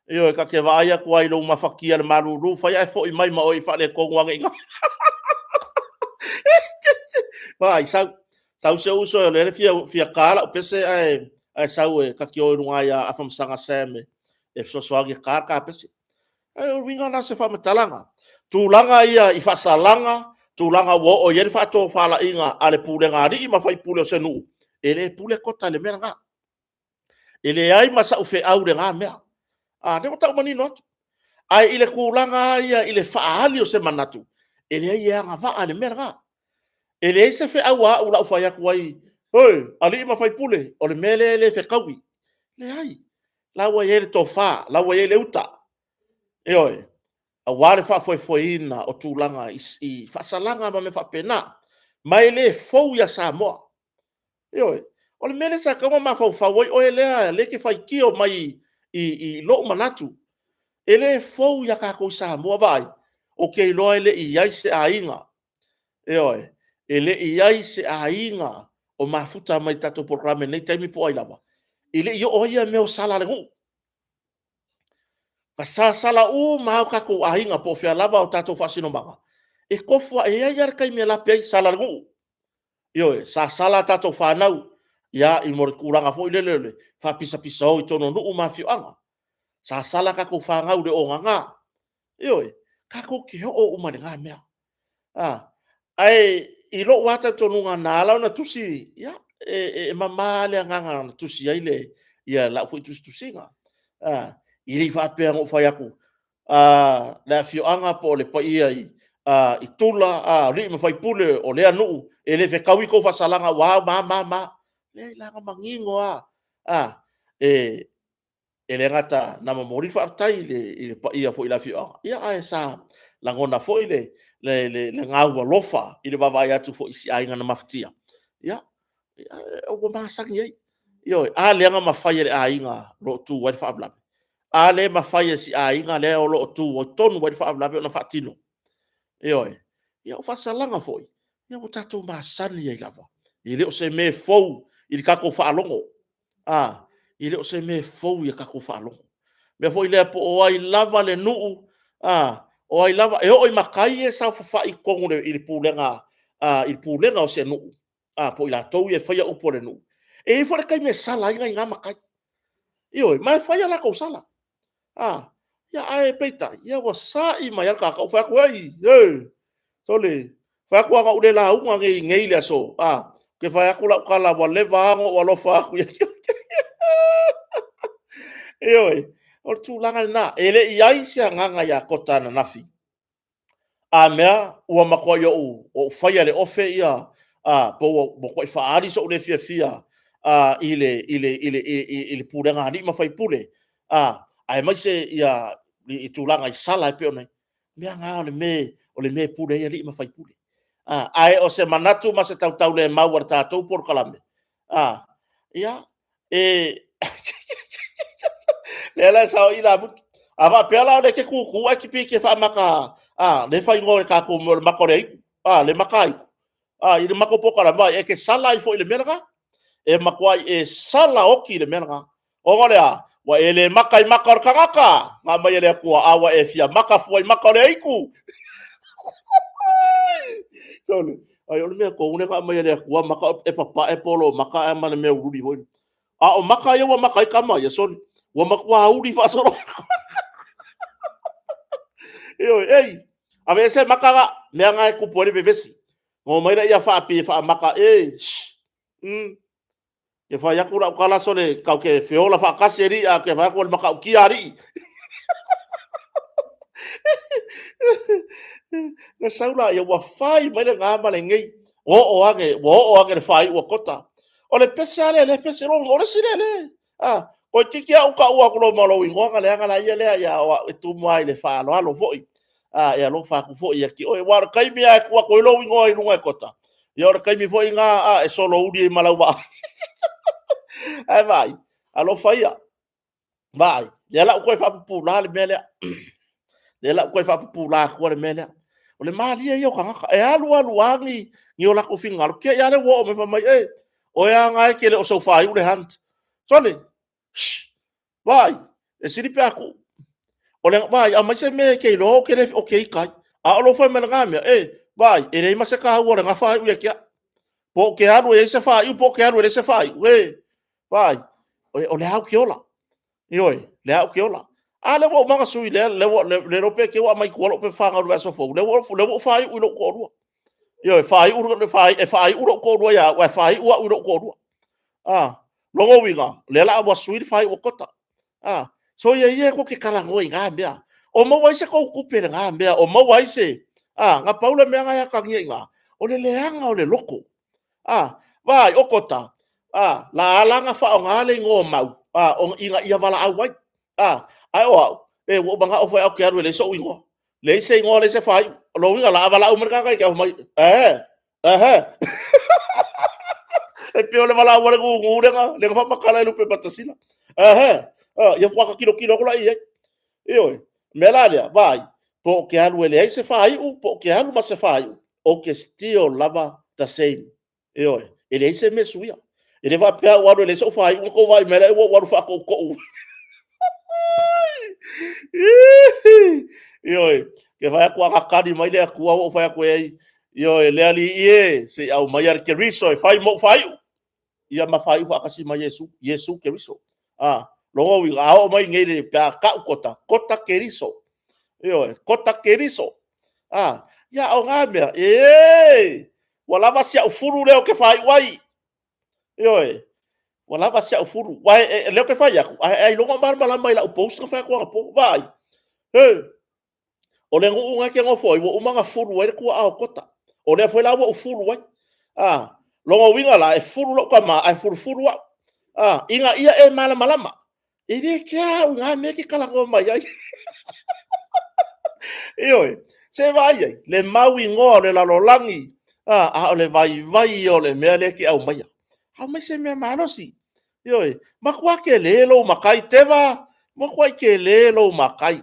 S1: Ioe, ta te vaai atu ai i lou mafatia i le malulu, fai ae foi mai ma oe i faaletonu ane i ina. Vaai, sau, sau se uso, o lea le fia, fia ta lau pese ae, ae sau e ta te o i luga ia Afamasaga Sam e, e fesoasoani e ta le ta pese. Ae o uiga na o se faamatalaga. Tulaga ia i faasalaga, tulaga ua oo i ai le faatofalaiga a le pulega a alii ma faipule o se nuu, e le pule Kota i le mea lena. E leai ma sau feau i lena mea. A, lea ua tau manino atu. Ae i le tulaga lava ia i le faaali o se manatu, e leai e agavaa i le mea lena. E leai se feau a au o le a ou fai atu ai, oi, alii ma faipule, o le mea lea e le fetaui. Leai, la ua i ai le tofa, la ua i ai le uta, ioe, aua le faafoefoeina o tulaga i faasalaga ma mea faapena. Ma e le fou ia Samoa. Ioe. O le mea lea sa tatau ona mafaufau ai oe lea e te faitio mai i lou manatu. E le fou ia tatou i Samoa. Vaai, ou te iloa e le i i ai se aiga, ioe, e le i i ai se aiga o mafuta mai i le tatou polokalame i lenei taimi po o ai lava, e le i oo ai ia mea o sala a le nuu. Na sasala uma lava o tatou aiga po o fea lava o tatou faasinomaga, e tofu lava, e i ai lava le taimi e lape ai, sala le nuu. Ioe, sasala a tatou fanau ia mo le tulaga foi lele o le faapisapisao i totonu o nuu ma afioaga. Sasala a tatou fanau i le ogaga. Ioe, tatou te oo uma i lena mea. Ae i lou lava talitonuga na ala ona tusi, ia, e mama lava le agaga na tusi ai lau foi tusitusiga. E le i faapea na ou fai atu, le afioaga po o le paia i Tula, alii ma faipule o lea nuu, e le fetaui tou faasalaga ua a, a, ma a. Leai, leaga e manino lava, e le gata na momoli le faafetai i le paia foi o le afioaga, ae sa lagona foi le gaualofa i le vaavaai atu foi i si aiga na mafatia, ia, ua masani ai. Ioe. A lea na mafai e le aiga o lo o tu ai le faalavelave? A lea e mafai e si aiga lea o lo o tu tonu ai le faalavelave ona faatino? Ioe. Ia o faasalaga foi, ia ua tatou masani ai lava. E le o se mea fou i le tatou faalogo, e le o se mea fou i le tatou faalogo. O le mea foi lea po o ai lava le nuu, o ai lava, e oo i matai ia e saofafai i totonu i le pulega o se nuu, po o i latou ia e faia upu a le nuu, e i ai foi le taimi e sala ai nai na matai. Ioe, ma e fai a latou sala. Ae peitai, ua sai mai lava le tagata ou fai atu, ei, e, sole, fai atu ana ou le lauga nei i le aso, ou te fai atu lau tala ua leva lava ona ou alofa atu ia te oe. Ioe, o le tulaga lena. E le i i ai se agaga ia Kota ananafi, a mea ua matuai ou faia e le ofe ia, po ua matuai faaali sou le fiafia i le pulega a alii ma faipule, aemaise i tulaga i sala e pei ona i ai. O mea na o le mea e pule ai alii ma faipule. Ae o se manatu ma se tautaulemau a le tatou polokalame, ia, e... lea la e sao ai Ilamutu. A faapea la o lea e te tutu ae te pei e te faamata, lea e faaigoa e tatou o le mata o le aitu, le mata aitu i le matou polokalame, vaai, e te sala ai foi i le mea lena. E matuai e sala oti i le mea lena. Ona o le a? Ua e le maka i maka o le tagata na aumai e le Atua, a ua e fia maka fua i maka o le aitu. Sole, ai o le mea tonu lea na aumai e le Atua maka e papae po o lo maka ae ma le mea uli foi. A o maka ia ua maka ai tama ia, sole, ua matua uli faasolo. Ioe, ei, aveese maka na, mea na e tupu ai le vevesi. Ona omai lea faapipii faamaka, e, shh, Ke fai atu lau tala sole, tatou te feola faatasi alii, ae ke fai atu o le matautia alii. Na sau laia, ua fai mai lena ma lenei. Ua oo ane, ua oo ane i le faaiu a Kota. O le pese lava lea, lea e pese, o le isi lea, lea. Ah, toeitiiti lava ou taua atu loa ma lou igoa ona leaga lea lea, o au e tumu lava i le faaaloalo foi. E alofa atu foi ia te oe. Aua o le taimi lava e tuu atu ai lou igoa i luga e Kota, ia o le taimi foi lena e solouli ai ma lau vaai. Ae vaai, alofa ia, vaai, lea la ua toe faapupula le mea lea. Lea la ua toe faapupula atua le mea lea. O le malie ia o tagata, e alu alu lava ni o latou finagalo, te i lava lea ua oo mai fai mai, e, oe lava na e te le o sau faaiu le hunt. Sole, shh, vaai, e sili pe a tuu. O le, vaai, aumai se mea e te iloa ou te le, ou te ita ai. A o lou fai mai lena mea, e, vaai, e leai ma se taua o lena faaiu ia te au. Po o te alu e i ai se faaiu, po o te alu e leai se faaiu, e, vaai, o lea ou te ola. Ioe, lea ou te ola. A lea ua uma ona sui, lea ua le iloa pe te i ua aumai i tua lou pepa fanau i le vaiaso fou, lea ua ou faaiu i lou toalua. Ioe, e faaiu lou toalua ia au, ae faaiu au i lou toalua. A, lona uiga, o lea la ua sui le faaiu a Kota. A, soia ia tou te talanoa i na mea. O maua ai se tou tupe i lena mea, o maua ai se... a, na pau le mea na e atagia i ina, o le leaga o le loto. A, vaai o Kota, a, na ala ona faaaoga le igoa o Mau, ina ia valaau ai. Ae o au, e, ua ou manao foi au ou te alu e leai sou igoa. Leai se igoa leai se faaiu. O lona uiga la, a valaau mai le tagata ia te au, fai mai, e, ehe. E pei o le valaau a le gugu lea na faamatala i le Lupematasila. Ehe. Ia faatoa ta tilotilo atu lea i ai. Ioe. O le mea la lea, vaai, po ou te alu e leai se faaiu, po ou te alu ma se faaiu, ou te still lava the same. Ioe. E leai se mea e suia. E le faapea ua alu e leai sou faaiu, ona tou vaai mai lea ua ou alu faatoutou. Ioe. Ke fai atu ana kali mai le Atua ua ou fai atu ai, ioe, le Alii e, se i aumaia le Keriso e fai mou faaiu. Ia ma faaiu faatasi ma Iesu, Iesu Keriso. A, lona uiga, a oo mai nei le, pe a tau Kota, Kota Keriso. Ioe, Kota Keriso. A, ia o na mea, e, ua lava si au fulu lea ou te faaiu ai. Ioe, ua lava si au fulu. Uae, e, lea ou te fai atu, ae ailoga o malamalama i lau post na fai atu anapo. Vaai, he, o le nuu na e te nofo ai, ua uma ona fulu ai le tuaa o Kota. O lea foi la ua ou fulu ai. A, lona uiga la, e fulu lou tama, ae fulufulu au. A, ina ia e malamalama. E le kea au i na mea e te talanoa mai ai. Ioe, se vaai ai, le mau igoa o le lalolagi, a, a o le vaivai o le mea lea e te aumaia. Aumai se mea malosi. Ioe, matua tele lou matai, Teva, matuai tele lou matai.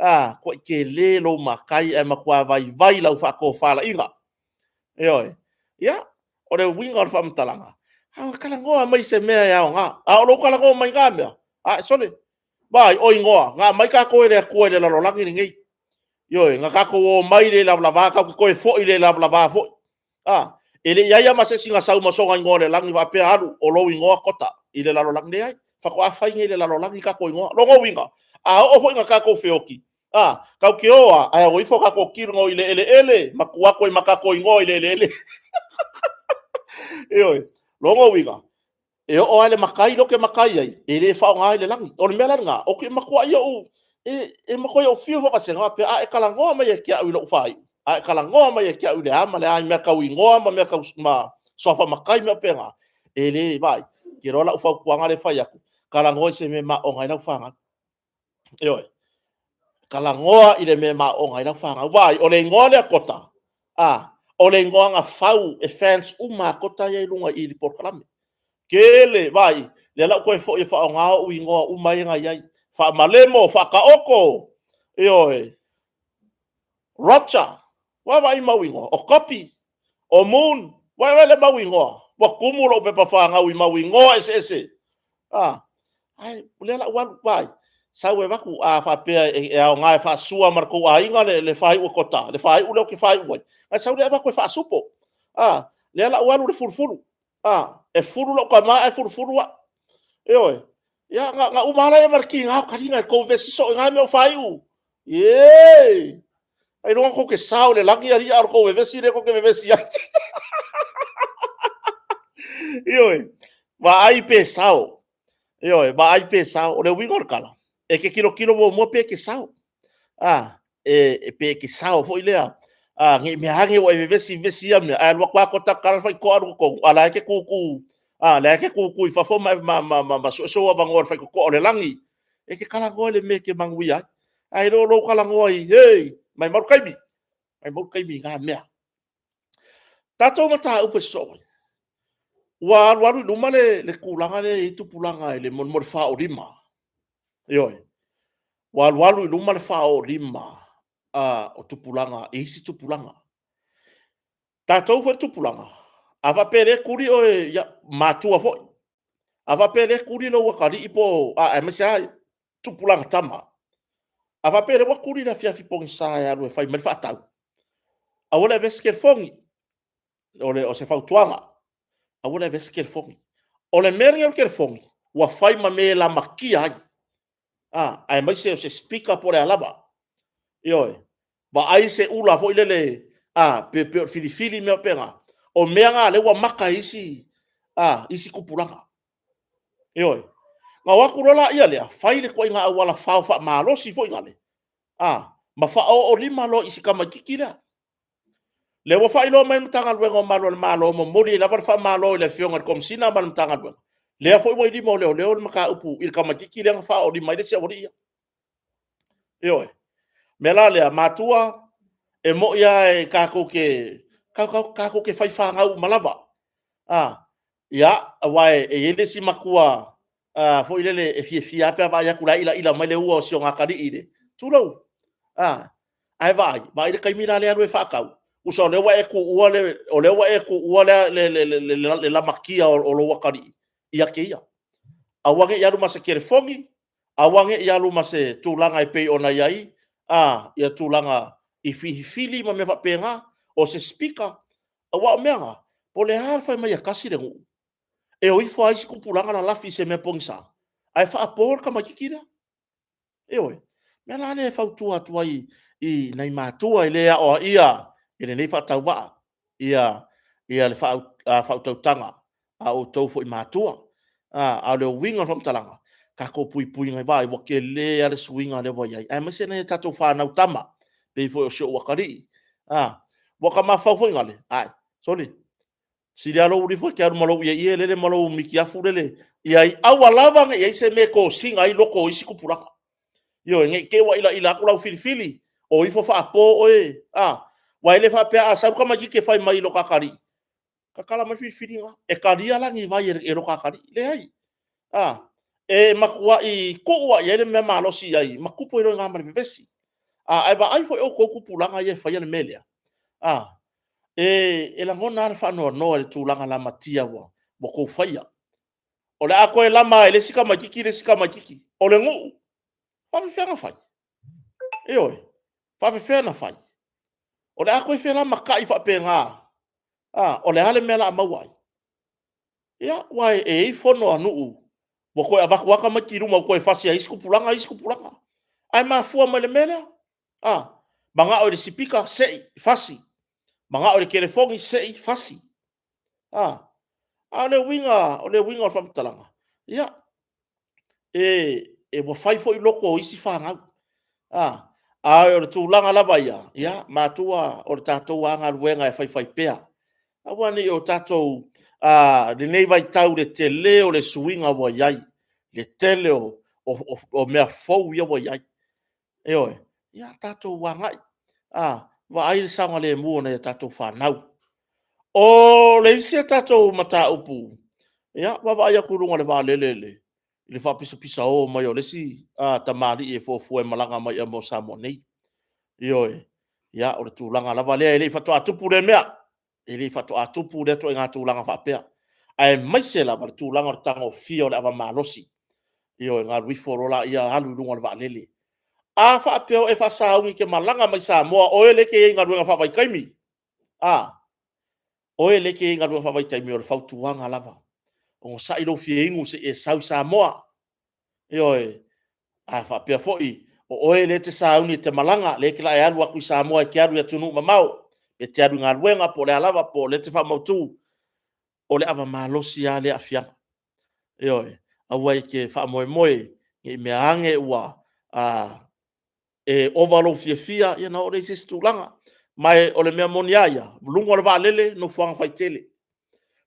S1: A, matuai tele lou matai ae matua vaivai lau faatofalaiga. Ioe. Ia, o le uiga o le faamatalaga, a talanoa mai se mea e aoga. A o lou talanoa mai na mea, a sole, vaai, o igoa, na aumai tatou e le Atua i le lalolagi lenei. Ioe, na tatou omai le lavalava, tatou te toe foi le lavalava foi. A, e le i ai lava ma se isi na sau ma sona igoa i le lagi faapea alu, o lou igoa Kota i le lalolagi. Leai, faatoa fai nei i le lalolagi tatou igoa. Lona uiga, a oo foi ina tatou feoti, a, tatou te o lava, ae o ifo tatou kino i le eleele ma tuu atu ai ma tatou igoa i le eleele. Ioe, lona uiga, e oo lava i le matai lea ou te matai ai, e le faaaoga i le lagi. O le mea la lena, ou te matuai ou, e, e matuai ou fiu faavasega faapea, a e talanoa mai ia te au i lou faaiu, a e talanoa mai ia te au i le a ma le a, i mea tau igoa ma mea tau ma suafa matai ma mea faapena, e le, vaai, ou te iloa lau fautuaga lea e fai atu, talanoa i se mea e maoga ai lau fanau. Ioe. Talanoa i le mea e maoga ai lau fanau. Vaai, o le igoa lea Kota, a, o le igoa na fau e fans uma a Kota ia i luga i le polokalame. Tele, vaai, lea la ua toe foi e faaaoga ou igoa uma ia na i ai. Faamalemo, faataoto, ioe, Roger, vaavaai mau igoa, o Kopi, o Moon, vaai le mau igoa. Ua tumu lou pepa fanau i mau igoa eseese. Ah, ai, o lea la ua alu, vaai, sau e avatu, a faapea e aoga e faasua ma le tou aiga le faaiu e Kota, le faaiu lea ou te faaiu ai, ae sau lea avatu e faasupo. Ah, lea la ua alu le fulufulu. Ah, e fulu lou tama ae fulufulu au. Ioe. Ia, na uma lava lea ma le tiga o taliga e tou vevesi soo i na mea o faaiu. Ie! Ailoga tou te sao i le lagi alii a o le tou vevesi lea tou te vevesi ai. Ioe, vaai pe sao. Ioe, vaai pe sao. O le uiga o le tala, e te tilotilo muamua pe te sao. A, e, pe te sao foi lea. A, ne i mea ane ua e vevesi vevesi ia mea, ae alu atu lava Kota tala le faitotoa alu i totonu, a o la e te tutu, a, la e te tutu i fafo ma, ma, ma, ma, ma sue sou avanoa i le faitotoa o le lagi. E te talanoa i le mea e te manuia ai. Ae le o lou talanoa i, hei, maumau le taimi, maumau le taimi i na mea. Tatou mataupu e sosoo ai. Ua alualu i luma le tulaga lea e i ai tupulaga i le mo le faaolima. Ioe. Ua alualu i luma le faaolima o tupulaga i isi tupulaga. Tatou foi le tupulaga, a faapea lea tuli oe, ia, matua foi. A faapea lea tuli lou atalii po o, a, aemaise lava tupulaga tama. A faapea lea ua tuli le afiafi pogisa e alu e fai mai le faatau, aua le avea se telefoni. O se fautuaga, aua le avea se telefoni. O le mea lenei o le telefoni, ua fai ma mea e lamatia ai, aemaise o se speaker po o le a lava. Ioe, vaai se ula foi lele pei o le filifili ma mea faapena. O mea na o lea ua maka e isi tupulaga. Ioe. Ona o atu loa lea, fai le ituaiga auala fao faamalosi foi lale, ma faaoo lima loa i si tamaitiiti lea. Lea ua faailoa mai e le Matagaluega o Malu o le Malo, e momoli ai lava le faamalo i le Afioga i le Komesina ma le Matagaluega, lea foi ua i lima o leoleo le mataupu i le tamaitiiti lea na faaoo lima ai le isi aualii ia. Ioe. O le mea la lea, matua, e moni lava tatou te fai fanau uma lava, aua e i ai le isi matua foi lele e fiafia lava pe a vaai atu o la e ilaila mai le ua o si ona atalii, tulou, ae vaai, vaai le taimi la lea e alu ai e faatau, tusa o lea ua e tuua le lamatia o lou atalii ia te ia. Aua ne i alu ma se telefoni, aua ne i alu ma se tulaga e pei ona i ai ia tulaga i filifili ma mea faapena, o se speaker. Aua o mea na, po o le a le fai mai e tasi le nuu, e o ifo lava isi tupulaga lalafi i se mea pogisa, ae faapo le tamaitiiti lea. Ioe. O le mea la lea e fautua atu ai i nai matua, e le aoaia e lenei faatauvaa le faautautaga a outou foi matua. A o le uiga o le faamatalaga, tatou puipui vaai ua tele lava le suiga lea ua i ai, aemaise nai a tatou fanau tama, pei foi o si ou atalii. Ua ta mafaufau foi lale, ai sole, sili lava lou alu ifo e te alu ma lou ieie lele ma lou mitiafu lele, ia aua lava ne i i ai se mea e tosina ai loto o isi tupulaga. Ioe, ne i te i ua ilaila atu lau filifili, o ifo faapo oe, aua e le faapea a sau le tamaitiiti e fai mai i lo ta atalii, tatala mai le filifili lena, e talia la ni vai e lo ta atalii? Leai. E matuai tuu lava i ai le mea malosi i ai ma tupu ai loa i ina ma le vevesi. Ae vaai foi outou tupulaga ia e faia le mea lea, e lagona lava le faanoanoa i le tulaga lamatia ua outou faia. O le a toe lama lava e le isi tamaitiiti le isi tamaitiiti. O le nuu, e faapefea ona fai? Ioe, e faapefea ona fai? O le a toe felamatai faapena, o le a le mea o le a maua ai? Ia, aua e i ai fono a nuu ua toe avatu lava tamaiti i luma ua toe fasi e isi tupulaga isi tupulaga. Ae mafua mai le mea lea, manao i le sipika, sei, fasi. Manao i le telefoni, sei, fasi. A o le uiga o le faamatalaga, ia, ua fai foi loto o isi fanau. A o le tulaga lava ia, matua o le tatou lava galuega e faifaipea. Aua ne i o tatou lenei vaitau i le tele o le suiga ua i ai, le tele o mea fou ia ua i ai. Ioe. Ia tatou agai, vaai le saogalemu o nai a tatou fanau. O le isi a tatou mataupu, ia, vaavaai atu i luga o le vaalele i le faapisapisao mai o le isi tamalii e fuafua e malaga mai mo Samoa nei. Ioe. Ia, o le tulaga lava lea, e le faatoa tupu lea mea, e le faatoa tupu lea ituaiga tulaga faapea, aemaise lava le tulaga o le tagofia o le ava malosi. Ioe, ona alu ifo loa lea alu i luga o le vaalele. A faapea o e faasauni e te malaga mai Samoa, oe lea e te i ai i galuega faavaitaimi, a, oe lea e te i ai i galuega faavaitaimi, o le fautuaga lava, onosai lou fia inu se i e sau i Samoa. Ioe. A faapea foi o oe lea e te sauni e te malaga, lea e te alu atu i Samoa e te alu i atunuu mamao, e te alu i galuega po o le a lava, po o lea e te faamautu, o le ava malosi lava lea aafiaga. Ioe. Aua e te faamoemoe ne i mea ane ua e ova lou fiafia ona oo lea i se isi tulaga. Ma o le mea moni lava ia, o luga o le vaalele, nofoaga faitele,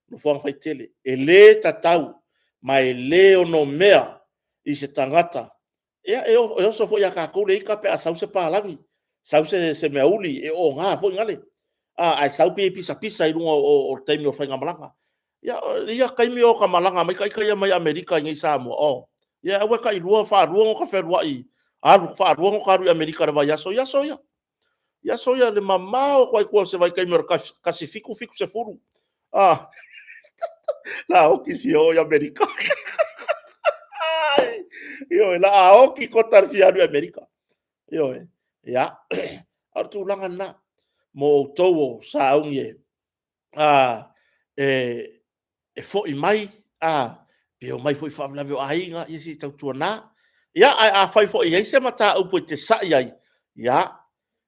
S1: nofoaga faitele. E le tatau ma e le onomea i se tagata. Ia e oso foi ia tatou le ita pe a sau se palagi, sau se meauli, e oga foi lale, ae sau pei e pisapisa i luga o le taimi o le faigamalaga. Ia, o ia taimi o ota malaga mai ita ia mai Amerika i inei i Samoa, oi, ia aua e tailua, faalua ona ota fealuai, alu faalua ona ota alu i Amerika i le vaiaso, i aso ia. I aso ia i le mamao atu lava i tua o se vaitaimi o le 1770, a, o le a oti le fia o i Amerika. Ioe, o le a oti kota i le fia alu i Amerika. Ioe. Ia, a o le tulaga lena mo outou o sauni e e foi mai, a, pe omai foi i faalavelave o aiga, ia se i tautuana. Ia, ae afai foi e i ai se mataupu e te sai ai, ia,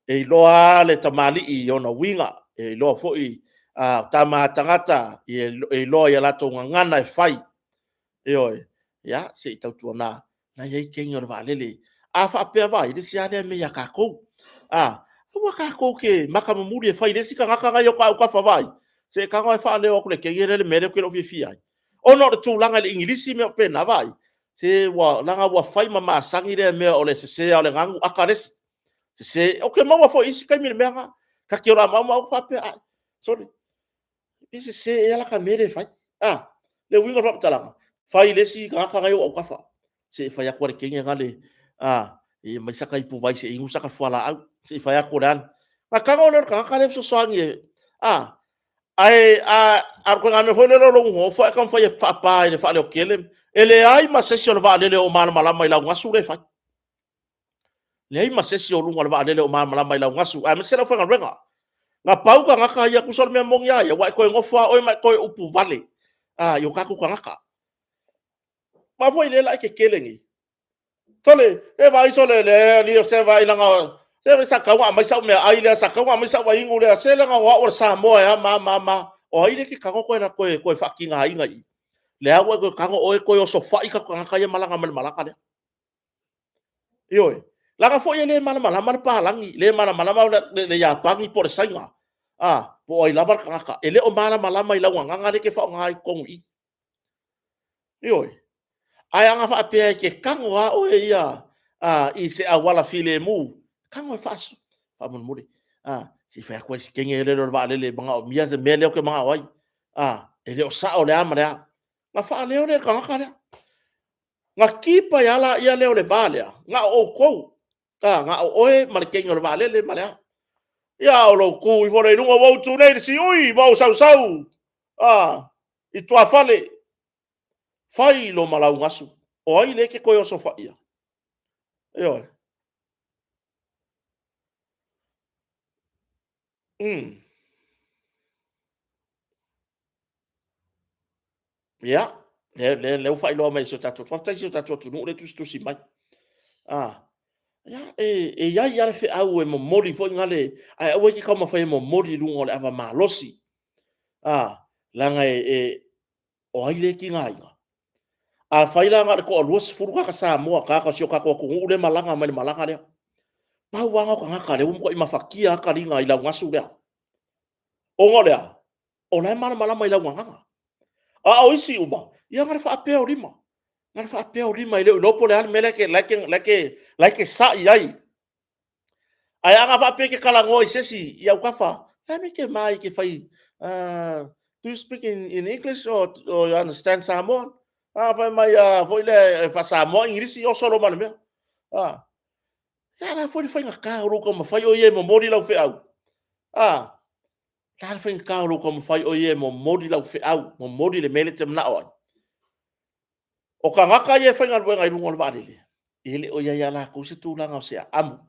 S1: e iloa lava le tamalii i ona uiga, e iloa foi o tama a tagata e iloa i a latou gagana e fai. Ioe. Ia, se i tautuana, o la e i ai teine o le vaalele. A faapea, vaai, o le isi lava lea mea ia tatou, aua tatou te matamumuli e fai i le isi tagata la e i o ta autafa, vaai, se i tago ae faaleo atu i le teine lea le mea lea ou te le o fiafia ai. Ona o le tulaga i le igilisi ma mea faapena, vaai, se leaga ua fai ma masani lea mea o le sese lava o le ganu ata le isi. Sese, ou te maua foi i isi taimi i le mea lena. Ta te ola maumau e faapea, ai sole, pe sese ea la ta mea lea e fai? A, le uiga o le faamatalaga, fai i le isi tagata la e i ou autafa. Se i fai atu lava i le teine lena, e aumai sata ipuvai se i inu sata fualaau, se i fai atu o le a. Ona tago lea o le tagata lea fesoasoani e... Ae o le ituaiga mea foi lea o lou nofonofo ae taumafai e faapa i le faaleotele, e leai ma se isi o le vaalele o malamalama i lau gasu lea e fai. Leai ma se isi o luga o le vaalele o malamalama i lau gasu, aemaise le aufaigaluega. Na pau tagata ia, tusa o le mea moni lava ia, ua e toe nofo lava oe ma e toe upu vale i o tatou tagata. Aua foi o lea o le a e tetele nei. Sole, se vaai sole, alii se vaai leaga sa tatau ona aumai sau meaai lea, sa tatau ona aumai sau vaiinu lea, se leaga o au o le Samoa e a ma a ma a. O ai lea e te tago toe faatigaina i i? Lea ua e toe tago oe toe osofai o tatou tagata ia e malaga mai i le malaga lea. Ioe, leaga foi e le malamalama le palagi, le malamalama le Iapani po o le Saina, po o ai lava le tagata, e le o malamalama i lau gagana lea e te faaaoga i totonu i i. Ioe. Ae ana faapea e te tago lava oe ia i se auala filemu, tago e faasoa, faamolemole, se i fai atu lava i si teine lea o le vaalele e manaomia le mea lea ou te manao ai, e le o sao le a ma le a, ona faaleo lea e le tagata lea. Ona keep ai lava lea o le va lea, na o outou, na o oe ma le teine o le vaalele ma le a. Ia a o lou tu ifo lea i luga, ua ou tu nei i le siui ma ou sausau i tuafale, fai lo ma laugasu. O ai lea e te toe osofaia? Ioe. Ia, lea ua faailoa mai e si o tatou... Faafetai i si o tatou atunuu lea e tusitusi mai. Ia, e i ai lava le feau e momoli foi lea, ae aua e te taumafai e momoli i luga o le ava malosi, leaga o ai lea e tigaina? Afai la na o le toa-20 tagata Samoa, tagata o si o tatou atunuu lea e malaga mai i le malaga lea, pau lava lena o tagata lea ua matuai mafatia lava taliga i lau gasu lea. Ona o le a? O la e malamalama i lau gagana. A o isi uma, ia na o le faapea o lima, na o le faapea o lima e le o iloa po o le a le mea la e te sai ai. Ae ana faapea e te talanoa i se isi i autafa, o le a le mea e te ma ai e te fai, do you speak in English or you understand Samoan? A fai mai lava foi lea e faa-Samoa Igilisi, oso loa ma le mea. A o le a foi le faigata o lou taumafai oe ia e momoli lau feau? A, le a le faigata o lou taumafai oe ia e momoli lau feau, momoli le mea lea e te manao ai? O tagata ia e faigaluega i luga o le vaalele, e le o i ai ia latou se tulaga o se amu.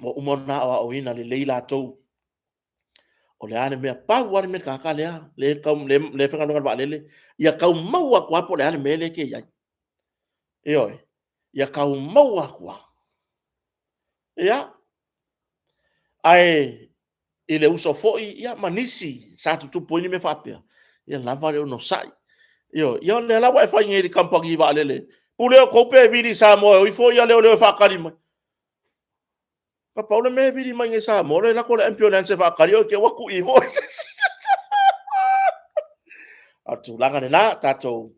S1: Ua uma ona aoaoina lelei latou o le a le mea. Pau lava le mea i le tagata lea e faigaluega i le vaalele, ia tau maua atu lava po o le a le mea lea e te i ai. Ioe, ia tau maua atu lava. Ia, ae i le uso foi ma nisi sa tutupu ai ni mea faapea, ia lava le onosai. Ioe, ia o lea la ua e fai nei i le kamupani vaalele, pule outou pe vili i Samoa e o ifo leoleo e faatali mai. Na pau le mea e vili mai ai i Samoa, o le alu atu o le ambulance e faatali oi te i ua tui ifo oe e se isi. A o le tulaga lena, tatou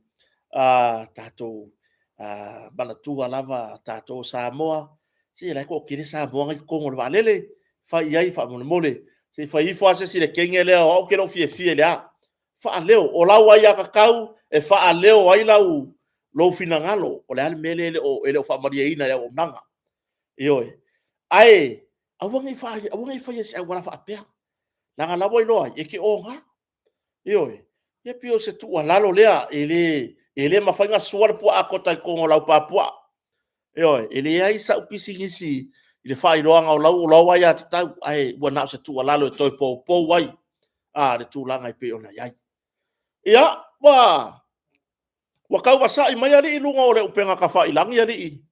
S1: manatua lava tatou o Samoa, se o la e toatele Samoa la e i totonu o le vaalele, fai i ai faamolemole, se i fai ifo lava se isi i le teine lea o au ou te le o fiafia i le a. Faaleo, o lau aiatatau e faaleo ai lou finagalo, o le a le mea lea e le o faamalieina i le auaunaga. Ioe. Ae aua ne i faia i se auala faapea, leaga o la e ua iloa ai, e te oga. Ioe. Ia pei o se tuualalo lea, e le mafai ona sua le puaa tota i totonu o lau pā puaa. Ioe, e leai sau pisinisi i le faailoaga o lau, o lau aiatatau, ae ua na o se tuualalo e toe poupou ai le tulaga e pei ona i ai. Ia, ua tau vasai mai alii i luga o le upega tafailagi alii,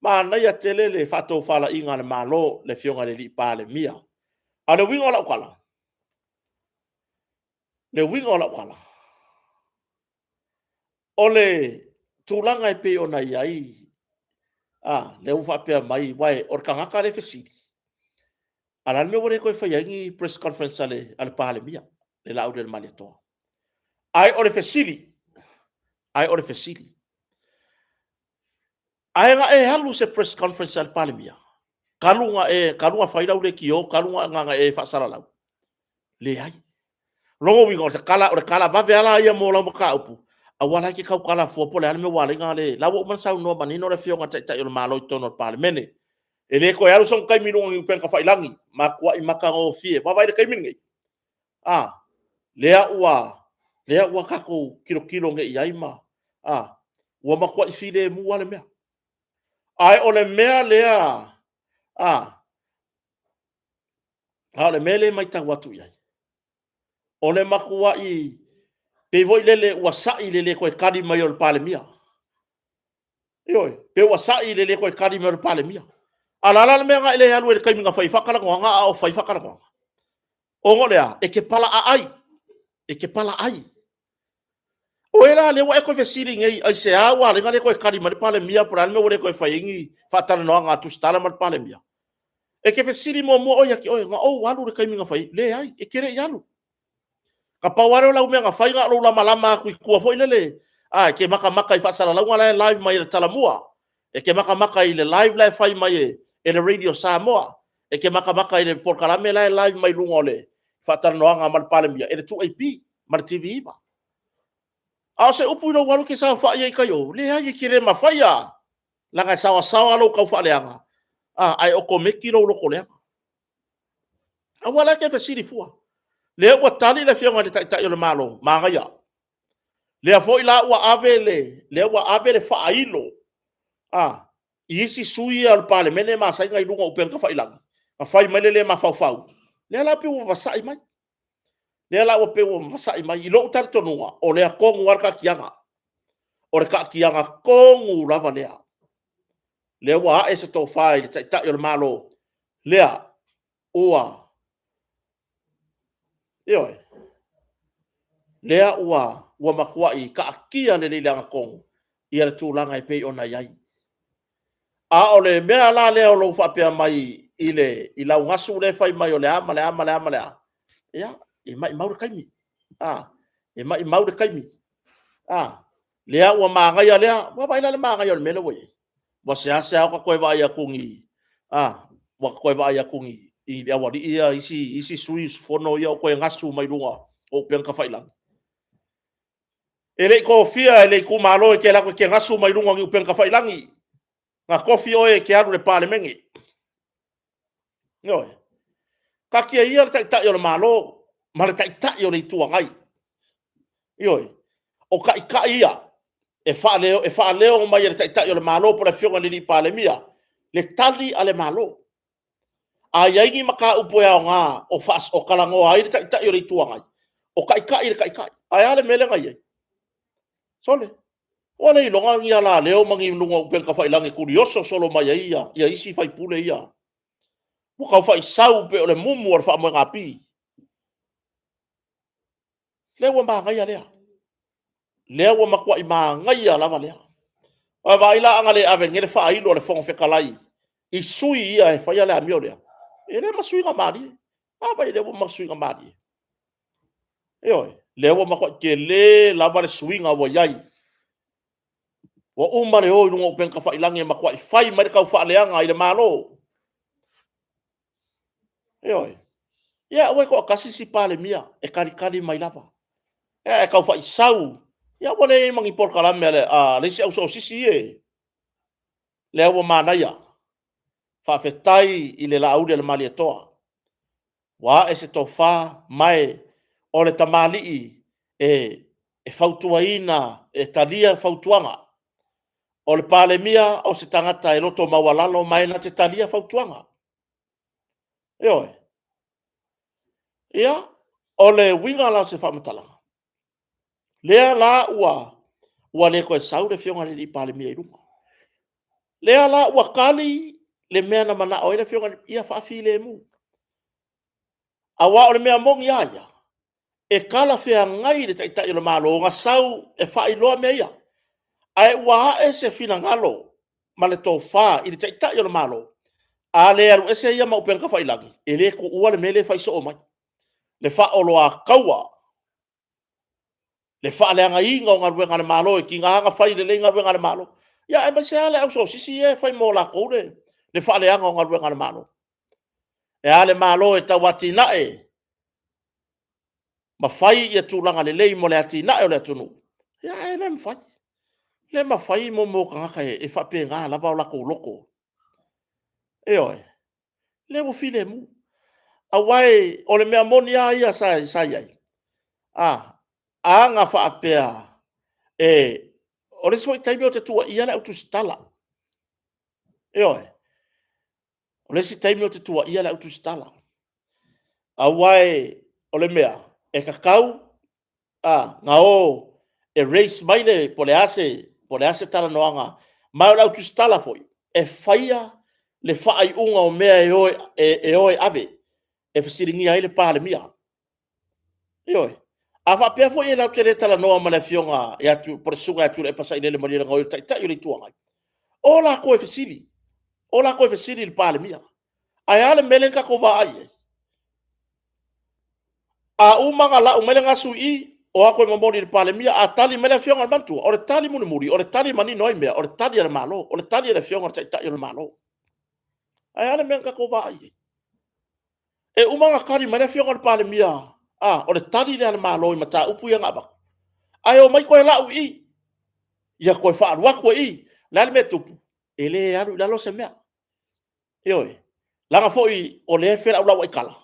S1: manaia tele le faatofalaiga a le Malo, le Afioga i le Palemia. A o le uiga o lau tala, le uiga o lau tala, o le tulaga e pei ona i ai, lea ua faapea mai, aua o le tagata lea e fesili, ae o le a le mea ua le toe faia ai ni press conference a le Palemia le Laaulialemalietoa? Ae o le fesili, ae o le fesili, ae na e alu i se press conference a le Palemia talu ona fai lau leitio talu ona e faasalalau? Leai. O lona uiga, o le tala vave lava ia mo lau mataupu, aua la e te tautala fua po o le a le mea ua ala ai ona le... O la ua uma ona saunoa manino le Afioga i le Taitai o le Malo i totonu o le Palemene. E le toe alu sona taimi i luga o ni upega tafailagi, matuai matagofie. Vaavaai i le taimi lenei, a, lea ua tatou tilotilo nei i ai ma... ua matuai filemu lava le mea. Ae o le mea lea, a o le mea lea e matau atu i ai, o le matuai pei foi lele ua sai i le le toe tali mai o le Palemia. Ioe, pei ua sai i le le toe tali mai o le Palemia. A o le a la le mea na e le alu ai i le taimi na fai ai faatalanoaga a o fai faatalanoaga? Ona o le a? E te palaaai, e te palaaai. O e la lea ua e toe fesili nei aisea ua ala ai ona le toe tali mai le Palemia po o le a le mea ua le toe fai ai ni faatalanoaga a Tusitala ma le Palemia? E te fesili muamua oe ia te oe, na ou alu i le taimi na fai ai? Leai, e te le i alu. Na pau lava lea o lau mea na fai na o lou lamalama atu i tua foi lele, a, e te matamata i faasalalauga la e live mai e le Talomua, e te matamata i le live la e fai mai e le Radio Samoa, e te matamata i le polokalame la e live mai luga o le faatalanoaga ma le Palemia e le 2AP ma le TV9. A o se upu i lou alu e te saofai ai i tai i o, leai e te le mafaia, leaga e saoasaoa lou taufaaleaga, ae okometi lou loto leaga. Aua la e te fesili fua. Lea ua tali le Afioga i le Taitai o le Malo, manaia. Lea foi la ua ave le, lea ua ave le faailo i isi sui usufono ia o le Palemene e masani ona i luga o upega tafailagi, na fai mai le le mafaufau, lea la pei ua vasai mai. Lea la ua pei ua vasai mai. I lou talitonuga, o lea tonu lava le taatiaga. O le taatiaga tonu lava lea. Lea ua ae se tofa i le Taitai o le Malo, lea ua, ioe, lea ua matuai taatia lelei i le gatonu le tulaga e pei ona i ai. A o le mea la lea o lou faapea mai i lau gasu lea e fai mai o le a ma le a ma le a, ia, e maumau le taimi, e maumau le taimi. Lea ua manaia lea, ua vaai la i le manaia o le mea lea ua i ai? Ua seasea ota toe vaai atu ua toe vaai atu i le aualii ia, isi sui usufono ia o toe gasu mai luga o upega tafailagi. E le i tofia e le itumalo e te alu atu e te gasu mai luga o upega tafailagi. Na tofi oe e te alu i le Palemene. Ioe. Taatia ia le Taitai o le Malo ma le Taitai o le Itu Agai. Ioe. O Taitai ia e faaleo mai e le Taitai o le Malo po o le Afioga i le Palemia le tali a le Malo. A i ai ni mataupu e aoga o talanoa ai le Taitai o le Itu Agai, o taitai i le taitai. Ae a le mea lea na i ai? Sole, ua le iloga ni alaleo ma ni luga o upega tafailagi e tulioso solo mai ai isi sui usufono ia. Ua tau faisau pei o le mumu o le faamoegapi. Lea ua manaia lea. Lea ua matuai manaia lava lea. Vaai la a na le ave nei le faailo a le Fofoga Fetalai i sui ia e faia le amio lea, e leai ma suiga malie. A vaai o lea ua ma suiga malie. Ioe, lea ua matuai tele lava le suiga ua i ai. Ua uma le o i luga o upega tafailagi e matuai fai mai le taufaaleaga i le Malo. Ioe. Ia aua e toatasi si Palemia e talitali mai lava. Ae tau faisau, ia ua leai ma ni polokalame a le isi au sosisi ia. Lea ua manaia. Faafetai i le Laauli a le Malietoa, ua ae se tofa, ma o le tamalii e fautuaina, e talia fautuaga. O le Palemia o se tagata e loto maualalo ma e na te talia fautuaga. Ioe. Ia, o le uiga la o se faamatalaga, lea la ua le toe sau le Afioga i le Palemia i luga. Lea la ua tali le mea na manao ai le Afioga ia faafilemu. Aua o le mea moni lava ia, e talafeagai le Taitai o le Malo na sau e faailoa mea ia, ae ua ae se finagalo ma le tofa i le Taitai o le Malo, a le alu ese ia ma upega tafailagi, e le tuua le mea lea e fai soo mai, le faaoloataua, le faaleagaina o galuega a le Malo. E tiga lava ona fai lelei galuega a le Malo, aemaise lava le au sosisi ia e fai mo latou le faaleaga o galuega a le Malo. E a le Malo e tau atinae ma fai tulaga lelei mo le atinae o le atunuu, ae le mafai, le mafai mo tagata e faapena lava o latou loto. Ioe. O lea ua filemu. Aua o le mea moni lava ia sa i ai, a na faapea e... O le isi foi taimi ou te tuuaia le Au Tusitala, ioe, o le isi taimi ou te tuuaia le Au Tusitala, aua o le mea e tatau ona o e raise mai le, po o le a se talanoaga, ma o le Au Tusitala foi, e faia le faaiuga o mea e o e ave, e fesiligia ai le Palemia. Ioe. A faapea foi latou te le talanoa ma le Afioga po o le Susuga ia Tuilaepa Sailele Malielegaoi o le Taitai o le Itu Agai, o latou e fesili, o latou e fesili i le Palemia. Ae a le mea lea na tatou vaai i ai? A uma ona lau mai le gasu i i, o atu e momoli i le Palemia. A tali mai le Afioga, manatua, o le tali mulimuli, o le tali manino ai mea, o le tali a le Malo, o le tali a le Afioga i le Taitai o le Malo. Ae a le mea na tatou vaai i ai? E uma ona tali mai le Afioga i le Palemia, a, o le tali lea a le Malo i mataupu ia na avatu, ae omai toe lau i i, ia toe faaalu atu e i. O le a le mea e tupu? E le alu i lalo se mea. Ioe. Leaga foi o lea e felaulauai tala,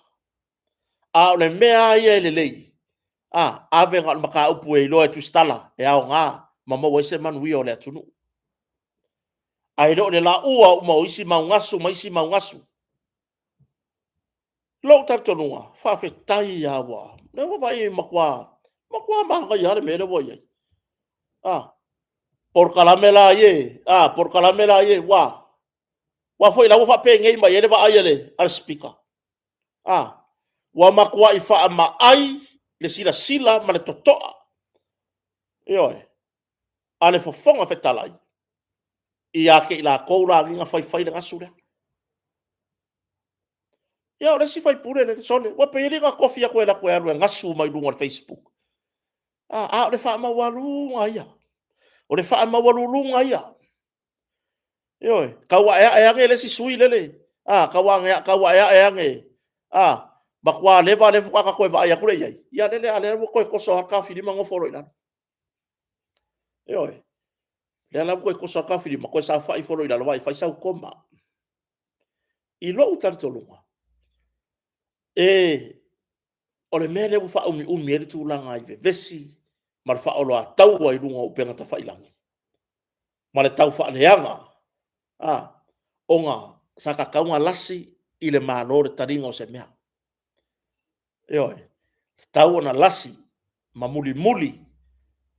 S1: a o le mea lava ia e lelei, ave na o le mataupu e iloa e Tusitala e aoga ma maua ai se manuia o le atunuu. Ae le o le laua uma o isi mau gasu ma isi mau gasu. I lou talitonuga, faafetai lava ua... O lea ua vaai ua matua manaia lava le mea lea ua i ai. Polokalame la ia, polokalame la ia, aua foi o la e ua faapenei mai ai le vaai a le Speaker. Ua matuai faamaai le silasila ma le totoa, ioe, a le Fofoga Fetalai ia te i latou la na faifai le gasu lea. Ia o le isi sui usufono lea, sole, ua pei e alii na tofi atu e alu atu e gasu mai luga o le Facebook. A o le faamaualuga ia. O le faamaualuluga ia. Ioe, tau aeae ane le isi sui usufono lele, a, tau aeae ane, a, matua leva lea faatoa ta toe vaai atu lea i ai, ia lele a lea ua toe toso lava le taofilima nofo loa i lalo. Ioe. Lea la ua toe toso lava le taofilima toe saofai ifo loa i lalo, vaai e fai sau koma. I lou talitonuga, o le mea lea ua faaumiumi ai le tulaga i vevesi ma le faaoloataua i luga o upega tafailagi ma le tau faaleaga, ona sa tatau ona lasi i le Malo le taliga o se mea. Ioe, tatau ona lasi ma mulimuli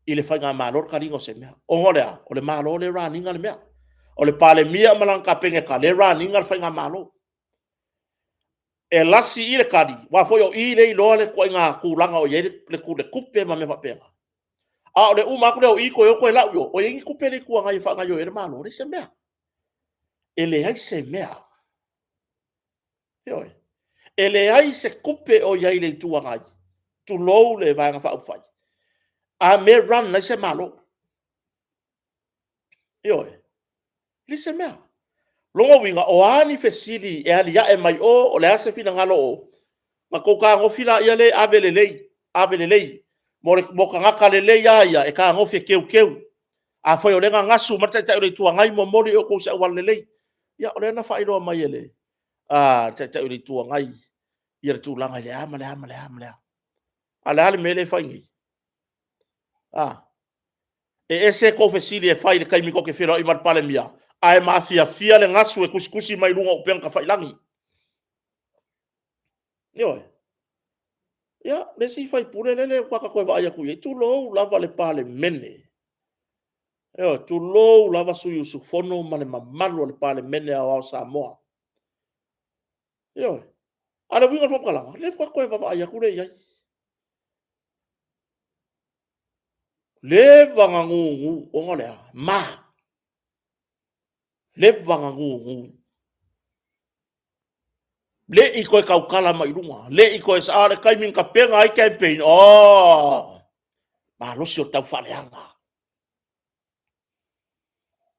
S1: i le Faigamalo le taliga o se mea. Ona o le a? O le Malo lea e run ina le mea. O le Palemia ma lana Kapeneta lea e run ina le Faigamalo. E lasi i le tali, aua foi o i lea e iloa le ituaiga tulaga o i ai le tupe ma mea faapena. A o le uma atu lea o i toe o toe lau i o, o i ai ni tupe a le Itu Agai e faagaoioi ai le Malo? E leai se mea. E leai se mea. Ioe. E leai se tupe o i ai i le Itu Agai, tulou le Vaega Faaupufai, a mea e run ai se Malo. Ioe. E leai se mea. O lona uiga, o a ni fesili e aliae mai o, o le a se finagalo o o, ona outou fetagofi lea e ave lelei, ave lelei. Mo tagata lelei lava ia e fetagofi e teuteu. Afai o lea na gasu mai le Taitai o le Itu Agai, momoli e outou i se auala lelei. Ia, o lea na faailoa mai e le Taitai o le Itu Agai le tulaga i le a ma le a ma le a. A o le a le mea lea e fai nei? E ese kou fesili e fai i le taimi tou te feiloai ma le Palemia, ae mafiafia le gasu e tusitusi mai luga o upega tafailagi. Ioe. Ia, le isi faipule lele ua ta toe vaai atu i ai, tulou lava le Palemene. Ioe, tulou lava sui usufono ma le mamalu o le Palemene Aoao o Samoa. Ioe. A o le uiga o le faamatalaga, lea faatoa toe vaavaai atu lea i ai. Leva ona gugu ona o le a? Ma. Leva ona gugu. Le i toe tautala mai i luga, le i toe sa, le taimi na tapena ai campaign, oh! Malosi o le taufaaleaga.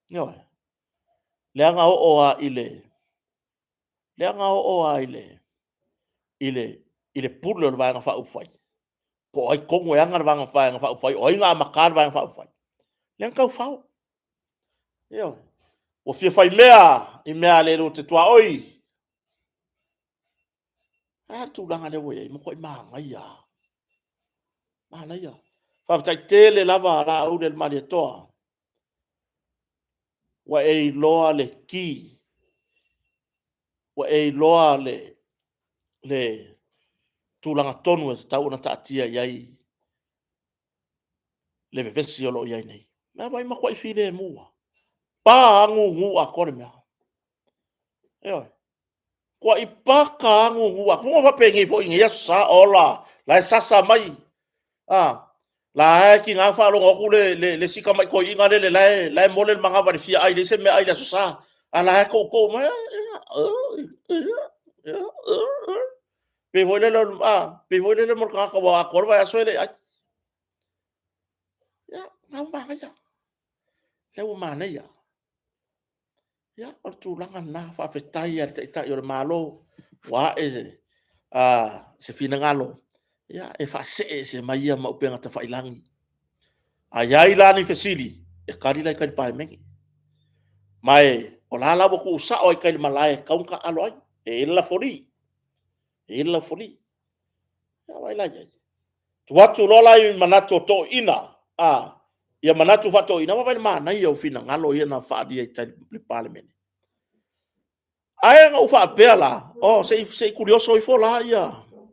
S1: Ioe. Leaga oo lava i le, leaga oo lava i le, i le, i le pule o le Vaega Faaupufai, po o ai tonu e ana le Vaega Faaupufai, o ai na amata le Vaega Faaupufai, lea na taufao. Ioe. Ua fia fai mea i mea a le lua te tuaoi. A le tulaga lea ua i ai, matuai manaia. Manaia. Faafetai tele lava Laauli a le Malietoa. Ua e iloa le ki, ua e iloa le, le tulaga tonu e tatau ona taatia i ai le vevesi o lo o i ai nei. Na vai matuai filemu lava. Pa gugu atoa le mea. Ioe. Tuai paka gugu atoa. Ua faapenei foi i nei aso sa, ola, la e sasa mai. Ah, la e tiga faalogo atu le, le, le si tamai toeaina lele la e, la e mole le manava i le fia ai, leai se mea ai le aso sa. A la e toutou mai. Pei foi lele, ah, pei foi lele mo le tagata ua atoa le vaiaso e le ai. Ia, na ua manaia. Lea ua manaia. Ia, o le tulaga lena, faafetai lava i le Taitai o le Malo ua ae se finagalo ia, e faasee ese mai ia ma upega tafailagi. A i ai la ni fesili, e tali la i tai i le Palemene. Ma e, o la la ua tuusao lava i tai i le malae e tatau ona taaalo ai. E i ai le lafoli, e i ai le laufali. Ia vaai la i ai. Tuu atu loa la i manatu o toeaiina, a, ia manatu faa-toeaiina, vaai le manaia o finagalo ia na faaalia i tai i le Palemene. Ae na ou faapea la, oh, se i, se i tulioso ifo la ia,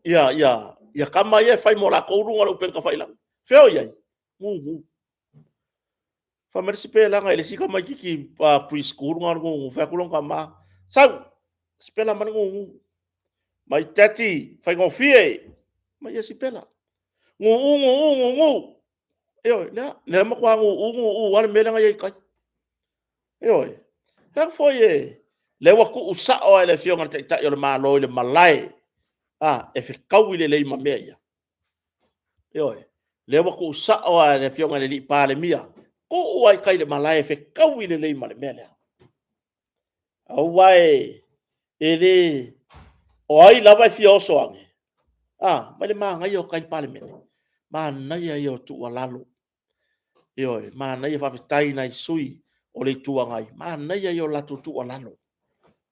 S1: ia, ia, ia tama ia e fai mo latou luga o le upega tafailagi. Fea o i ai? Gugu. Fai mai le isi pelaga i le isi tamaititi preschool na o le gugu, fai atu lona tama, sau, sipela mai le gugu. Mai daddy, faigofie, mai ia sipela. Gugu, gugu, gugu. Ioe, lea, lea matua gugu, gugu lava le mea lea na i ai i tai. Ioe, lea foi e, lea ua tuu sao lava e le Afioga i le Taitai o le Malo i le malae, a, e fetaui lelei ma mea ia. Ioe, lea ua tuu sao lava e le Afioga i le Palemia, tuu lava i tai i le malae e fetaui lelei ma le mea lea. Aua e, e le, o ai lava e fia oso ane, a, mai le manaia o tai i le Palemene, manaia ia o tuualalo. Ioe, manaia, faafetai i nai sui o le Itu Agai, manaia ia o latou tuualalo,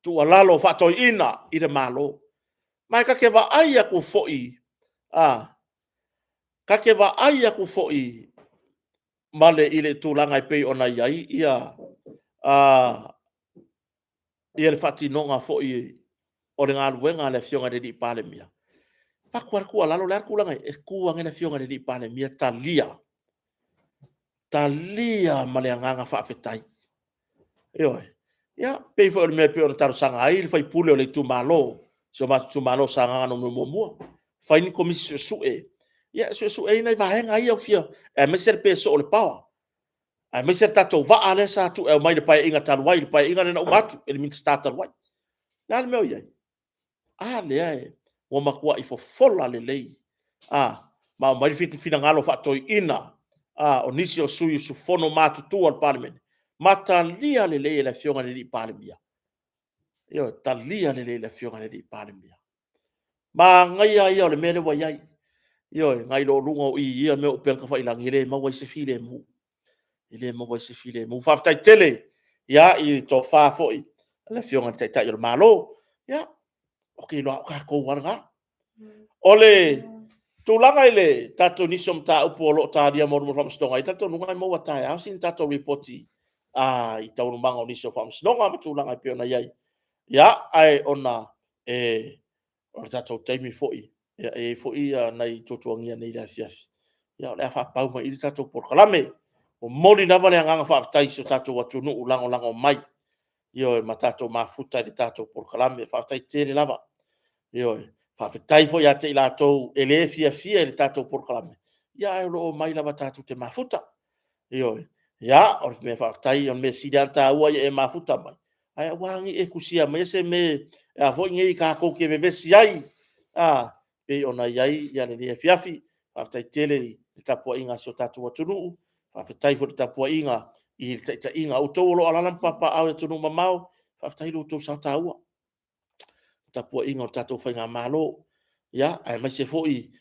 S1: tuualalo faatoeaina i le Malo. Ma e ta te vaai atu foi, a, ta te vaai atu foi ma le, i le tulaga e pei ona i ai ia, a, ia le faatinoga foi o le galuega a le Afioga i le Palemia. Avatu lava le tuualalo, o le a le tulaga e tu ane le Afioga i le Palemia, talia, talia ma le agaga faafetai. Ioe. Ia, pei foi o le mea e pei ona talosaga ai le sui usufono o le itumalo, si o matou itumalo o Sagaga Nu.1, fai ni komisi suesue, ia e suesueina ai vaega ia ua fia, aemaise le pe soo o le power, aemaise le tatou vaa lea sa tuu e aumai i le Paeaiga talu ai, le Paeaiga lea na uma atu e le Minisita talu ai. O le a le mea o i ai? A lea e, ua matuai fofola lelei, a, ma aumai le finagalo faatoeaina, a, o nisi o sui usufono matutua o le Palemene, ma talia lelei e le Afioga i le Palemia. Ioe, talia lelei e le Afioga i le Palemia. Manaia ia o le mea lea ua i ai. Ioe, nai lo luga o i ia mea o upega tafailagi, e le maua ai se filemu. E le maua ai se filemu. Faafetai tele ia, i le tofa foi a le Afioga i le Taitai o le Malo. Ia, ou te iloa o tatou lava lena. O le Tulaga i le tatou nisi o mataupu o lo o talia mo le Faamasinoga, i talitonuga e maua taeao sina tatou lipoti i taualumaga o nisi o faamasinoga ma tulaga e pei ona i ai. Ia, ae ona e o le tatou taimi foi, e i ai foi nai tuatuagia nei i le afiafi, ia o le a faapau mai i i le tatou polokalame. Momoli lava le agaga faafetai i si o tatou atunuu lagolago mai, ioe, ma tatou mafuta i le tatou polokalame. Faafetai tele lava. Ioe. Faafetai foi ia te i latou e le fiafia i le tatou polokalame, ae o lo o omai lava tatou te mafuta. Ioe. Ia, o le mea faafetai, o le mea sili lava ona taua ia e mafuta mai, ae aua ne i e tusia maia se mea e a foi nei tatou te vevesi ai, a, pei ona i ai lenei afiafi. Faafetai tele i le tapuaiga a si o tatou atunuu, faafetai foi i le tapuaiga i le taitaiga a outou o lo o alaala ma papaaao i atunuu mamao, faafetai i lo outou sao taua i le tapuaiga a le tatou faigamalo, aemaise foi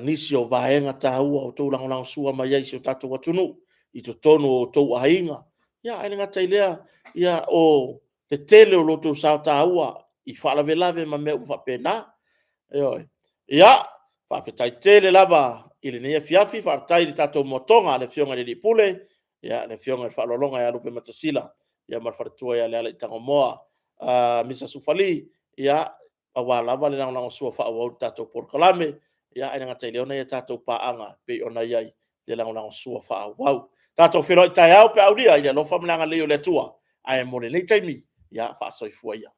S1: nisi o vaega taua o outou lagolagosua mai ai i si o tatou atunuu i totonu o outou aiga, ae le gata i lea o le tele o lo outou sao taua i faalavelave ma mea uma faapena. Ioe. Ia, faafetai tele lava i lenei afiafi, faafetai i le tatou moatoga le Afioga i le Alii Pule, le Afioga i le Faaaloaloga ia Lupematasila ma le faletua ia Lealailepule Tagomoa, Misa Sufali, aua lava le lagolagosua faaauau i le tatou polokalame, ae le gata i lea o nai a tatou paaga e pei ona i ai le lagolagosua faaauau. Tatou feiloai taeao pe a aulia i le alofa ma le agalelei o le Atua. Ae mo lenei taimi, ia faasoifua ia.